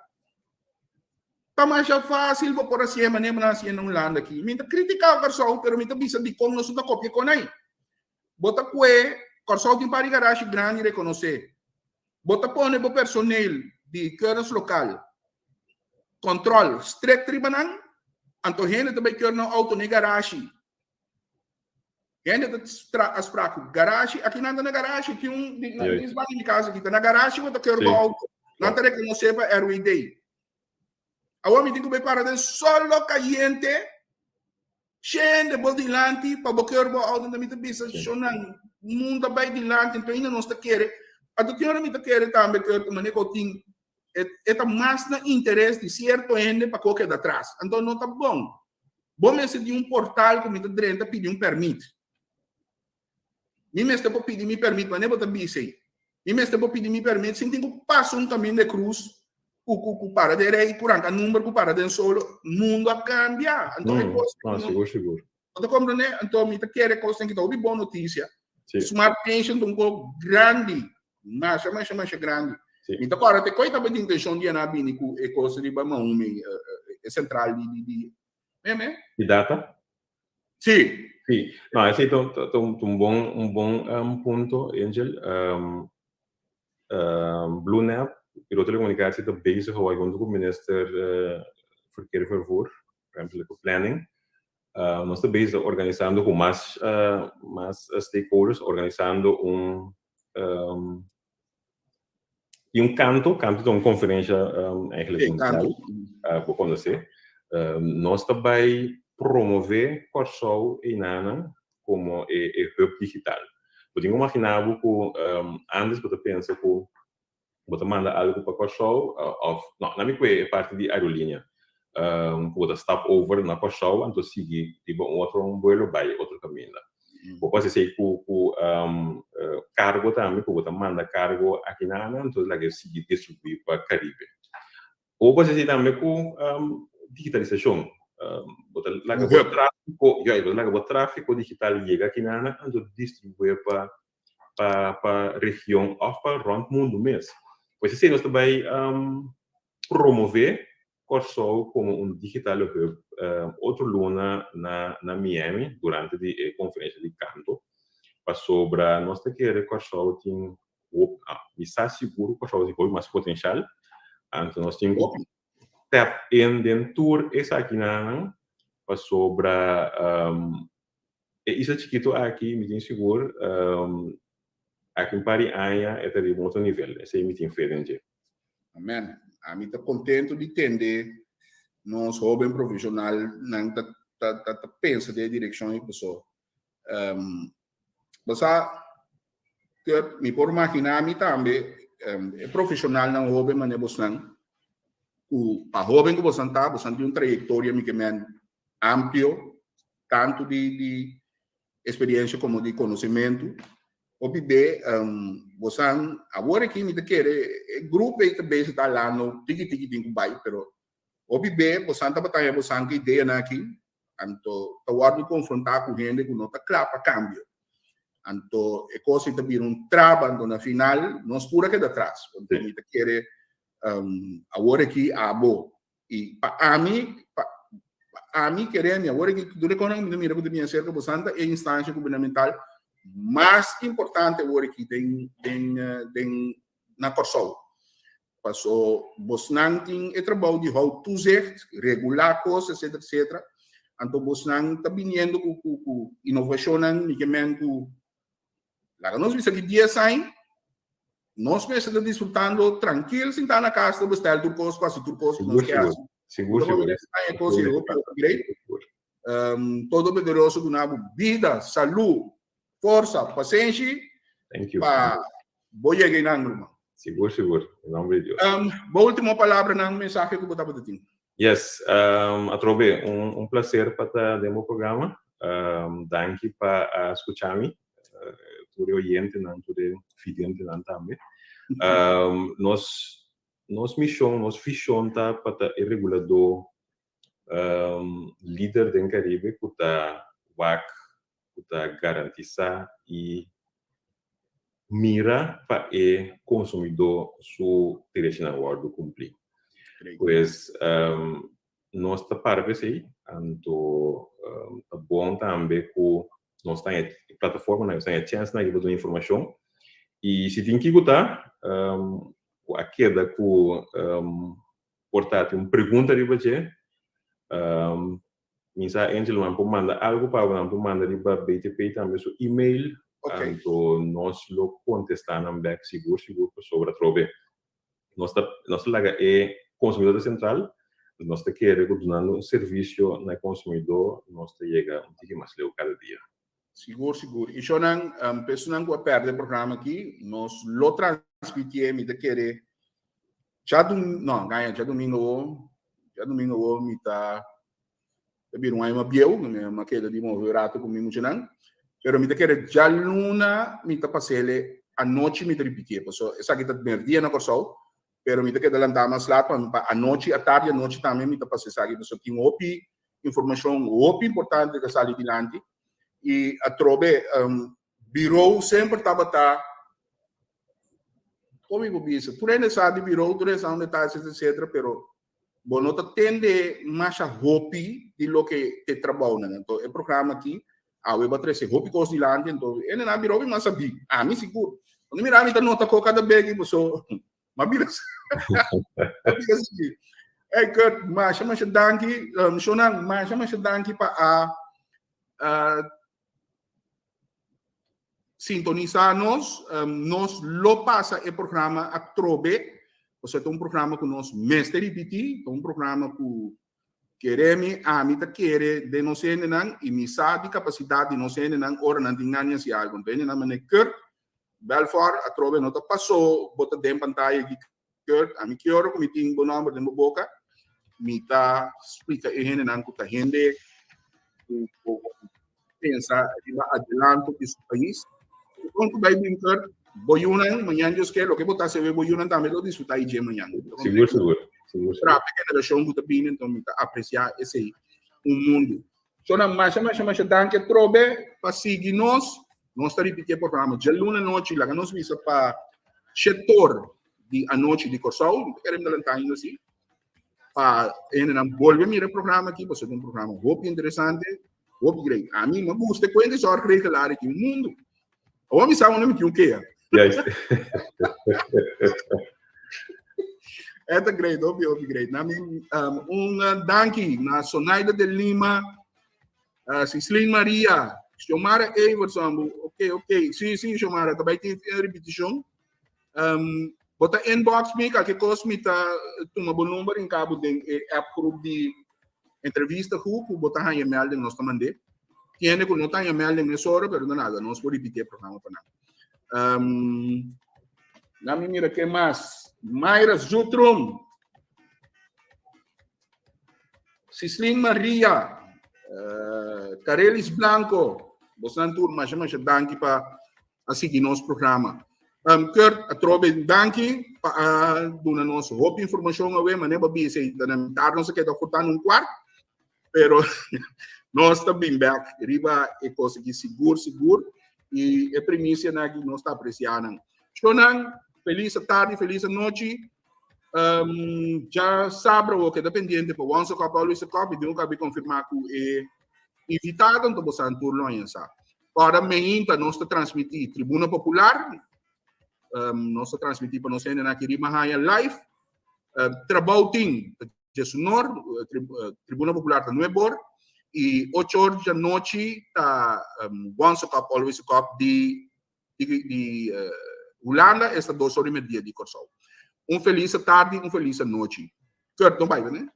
Speaker 3: Ta masha fácil bo por hasié manera bo nan hasié na Hulanda aki. Mi ta kritiká Kòrsou, pero mi ta bisa dikon nos no ta kopia kon ei. Bo ta kue, Kòrsou tin par di garashi grandi rekonosé. Bo ta pone bo personeel di keuringslokaal control strict riba nan, anto hende ta bai keur nan auto na e garashi. Hende ta tra afspraak ku garashi, aki nan ta na garashi, tin un di na mis banda di mi kas aki, ta na garashi bo ta keur bo auto. Nan ta rekonosé pa RWD. Awor mi tin ku bai para den solo kayente, shende bo dilanti pa bo keur bo auto, anto mi ta bisa shonnan mundu a bai dilanti, anto ainda nos ta kere, anto tin ora mi ta kere tambe keur ku manera ku tin E ta mas na interes di sierto hende pa ko keda atras. Anto no ta bon. Bo mester di un portal ku mi ta drenta pidi un permit. Mi mester por pidi mi permit, wanneer bo ta bisa ei? Mi mester por pidi mi permit sin tin ku pasa un kaminda e krus ku ku ku para den rei, ku ranka number, ku para den solo. Mundo a kambia. Anto e kos
Speaker 4: No, sigur, sigur.
Speaker 3: Bo ta komprende? Anto mi ta kere kosnan ki ta hopi bon notisia.
Speaker 4: Sí.
Speaker 3: Smart Nation ta un kos grandi. Masha, masha, masha grandi.
Speaker 4: Sí.
Speaker 3: Mi ta kòrda te koi tabata intenshon di a bini ku e kos riba Mahumi, e sentral di, di, di, me, me?
Speaker 4: Di data?
Speaker 3: Sí.
Speaker 4: Sí. No, esei ta, ta, ta un, un bon, un bon um, punto, Angel. Um, um, BlueNap, Bureau Telecomunicatie ta bezig awor hunto ku Minister uh, Verkeer en Vervoer, Ruimtelijke Planning. Nos ta bezig organisando ku mas mas stakeholders, organisando un i un kanto, kanto ta un konferensha eigenlijk mundial, bo konosé. Nos ta bai promové Kòrsou einanan komo e e hub digital. Bo tin ku imaginá bo ku ántes bo ta pensa ku bo ta manda algu pa Kòrsou òf no, na mi kue e parti di aerolínea ku bo ta stap over na Kòrsou anto sigui riba un otro buelo bai otro kaminda. Bo por hasi esei ku ku kargo tambe ku bo ta manda kargo aki na nan anto laga e sigui distribuí pa Karibe. Bo por hasi esei tambe ku digitalisashon. Bo ta laga bo tráfiko, ya, bo ta laga bo tráfiko digital yega aki na nan anto distribuí pa pa pa region of pa rond mundu mes. Pues esei nos ta bai promove Kòrsou komo un digitale hub otro luna na na Miami durante di e konferensha di Kanto pasobra nos ta kere Kòrsou tin hopi, mi sa sigur ku Kòrsou tin hopi mas potenshal anto nos tin ku tap in den tur esakinan pasobra E isla chikitu aki mi tin sigur aki un par di aña e ta riba un otro nivel, esei mi tin fe den dje.
Speaker 3: Amen. Ami ta contento di tende nos hoben profesional nan ta ta ta ta pensa den e direccion ei paso bo sa Kurt mi por magina mi tambe e profesionalnan hoben mane bosnan. Ku pa hóben ku bosan ta, bosan tin un trayektoria mi ke men amplio, tantu di di eksperiensha komo di konosementu. Hopi be bosan awor aki mi ta kere e grupo ei ta bezig ta halando tiki tiki tin ku bai, pero hopi be bosan tabata haña bosan ku ideanan aki, anto ta wòrdu konfrontá ku hende ku no ta kla pa kambio. Anto e kos ei ta bira un traba, anto na final nos tur a keda atras. Anto mi ta kere awor aki abo i pa ami pa ami kere mi awor aki tur e kosnan ku mi ta mira ku ta bini aserka bosan ta e instansha gubernamental mas importante awor aki den den den na Kòrsou. Paso bosnan tin e trabou di hou toezicht, regulá kos etcetera etcetera. Anto bosnan ta biniendo ku ku ku inovashonnan mi ke men ku laga nos bisa ki dies aña Nos mester ta disfrutando trankil sintá na kas ta bestel tur kos ku hasi tur kos ku nos ke hasi.
Speaker 4: Sigur, sigur.
Speaker 3: Haña kos i hopi hopi great. Todopoderoso duna bo bida, salú, forsa, pasenshi
Speaker 4: Thank you.
Speaker 3: pa bo yega einan ruman.
Speaker 4: Sigur, sigur. En nombre di Dios.
Speaker 3: Bo último palabranan, mensahe ku bo tabata tin?
Speaker 4: Yes, atrobe un un placer pa ta den bo programa. Danki pa a skucha mi. Tur e oyentenan, tur e videntenan tambe. Nos nos mishon, nos vishon ta pa ta e reguladó lider den Karibe ku ta wak, ku ta garantisá i mira pa e konsumidó su derechinan wòrdu kumplí. Pues nos ta para pa esei, anto ta bon tambe ku nos ta haña e plataformanan, nos ta haña chènsnan aki pa duna informashon. I si tin kiko ta ku a keda ku por ta tin un pregunta riba dje, Mi sa Angel nan por manda algo pa bo, nan por manda riba BTP tambe su email, anto nos lo contesta nan bek sigur sigur pasobra atrobe nos ta nos ta laga e consumidor ta central, nos ta kere cu dunando un servicio na e consumidor nos ta yega un tiki mas leu cada dia.
Speaker 3: Sigur sigur. Y shonan, personan cu a perde e programa aki, nos lo transmitié, mi ta kere djadomingo, no, gaña, djadomingo awo, djadomingo awo mi ta ta bira un aña mas bieu, mi a keda di move un rato cu mi muchanan, pero mi ta kere djaluna mi ta pasele, anochi mi ta ripitié, pasobra esaki ta merdia na Kòrsou, pero mi ta keda lantá mas lat pa pa anochi, atardi anochi tambe mi ta pasa esaki, pasobra tin hopi informashon hopi importante ta sali dilanti i atrobe birou semper tabata kon mi por bisa tur hende sa di birou tur hende sa unda ta etcetera etcetera pero bo no ta tende masha hopi di loke te trabounan anto e programa aki awe bo a trese hopi kos dilanti anto hende na birou mas sabí ami sigur cuando mira mi ta nota ko kada bes aki paso Ma bira Ma bira si. Hey Kurt, masha masha danki. Um, Shonan, masha masha danki pa a uh, sintonisa nos. Um, nos lo pasa e programa atrobe. Osea, ta un programa ku nos mester ripití, ta un programa ku keremi, ami ta kere den nos hendenan i mi sa di kapasidat di nos hendenan ora nan tin gana di hasi algu. Anto hendenan manera Kurt, Belfort atrobe no ta paso bo ta den pantaya di Kurt, ami ki ora ku mi tin bo nomber den bo boka, mi ta splika e hendenan ku ta hende ku por pensa riba adelanto di su pais. Pronto bai bin Kurt, bo yunan mañan Dios ke loke bo ta hasi awe bo yunan tambe lo disfruta i dje mañan.
Speaker 4: Sigur sigur. Sigur sigur.
Speaker 3: Trata generashon ku ta bini enton mi ta apresia esei un mundu. Shona masha masha masha danki atrobe pa sigui nos. Nos ta ripiti e programa djaluna anochi, laga nos bisa pa shetor di anochi di Kòrsou, mi ta kere mi ta lanta ainda si, pa hendenan bolbe mira e programa aki, pasobra ta un programa hopi interesante, hopi great. Ami mi a gusta e kuenta e zorgregelaar aki un mundu. Awor mi sa unda mi tin un kea.
Speaker 4: Juist.
Speaker 3: E ta great, hopi, hopi great. Na mi, um, un uh, danki na Sonaida de Lima, uh, Cislin Maria, Xiomara Everson, ok, ok, sí, sí, Xiomara, ta bai tin repeticion. Um, bota inbox mi, cualquier cosa mi ta tuma bo number in cabo den e app group di entrevista ku ku bota hanya melding nos ta mandé. Tiene ku no ta hanya melding mesora, pero no nada, nos por repiti e programa pa nan. Um, Lami mira ke mas. Mayra Zutrum. Sislin Maria, Carelis Blanco, bosnan tur masha masha danki pa a sigui nos programa. Kurt, atrobe danki pa a duna nos hopi informacion awe, mane bo bisa y ta na mitar nos a keda corta un kwart, pero nos ta bin back riba e cos aki sigur sigur y e primicianan aki nos ta aprecia nan. Shownan, feliz tardi, feliz anochi. Ja sabra o keda pendiente pa Once a Cup, Always a Cup y tin ku confirma ku e invitado, anto boso tur lo sa. Ora mainta nos ta transmití Tribuna Popular, nos ta transmití pa nos hende aki riba haya live. Trabou Tin, 11 or, Tribuna Popular ta 9 or y 8 or di anochi ta Once a Cup, Always a Cup di Hulanda, esta 2 or i mei di Kòrsou. Un felis tardi, un felis nochi. Kurt, no bai, ne?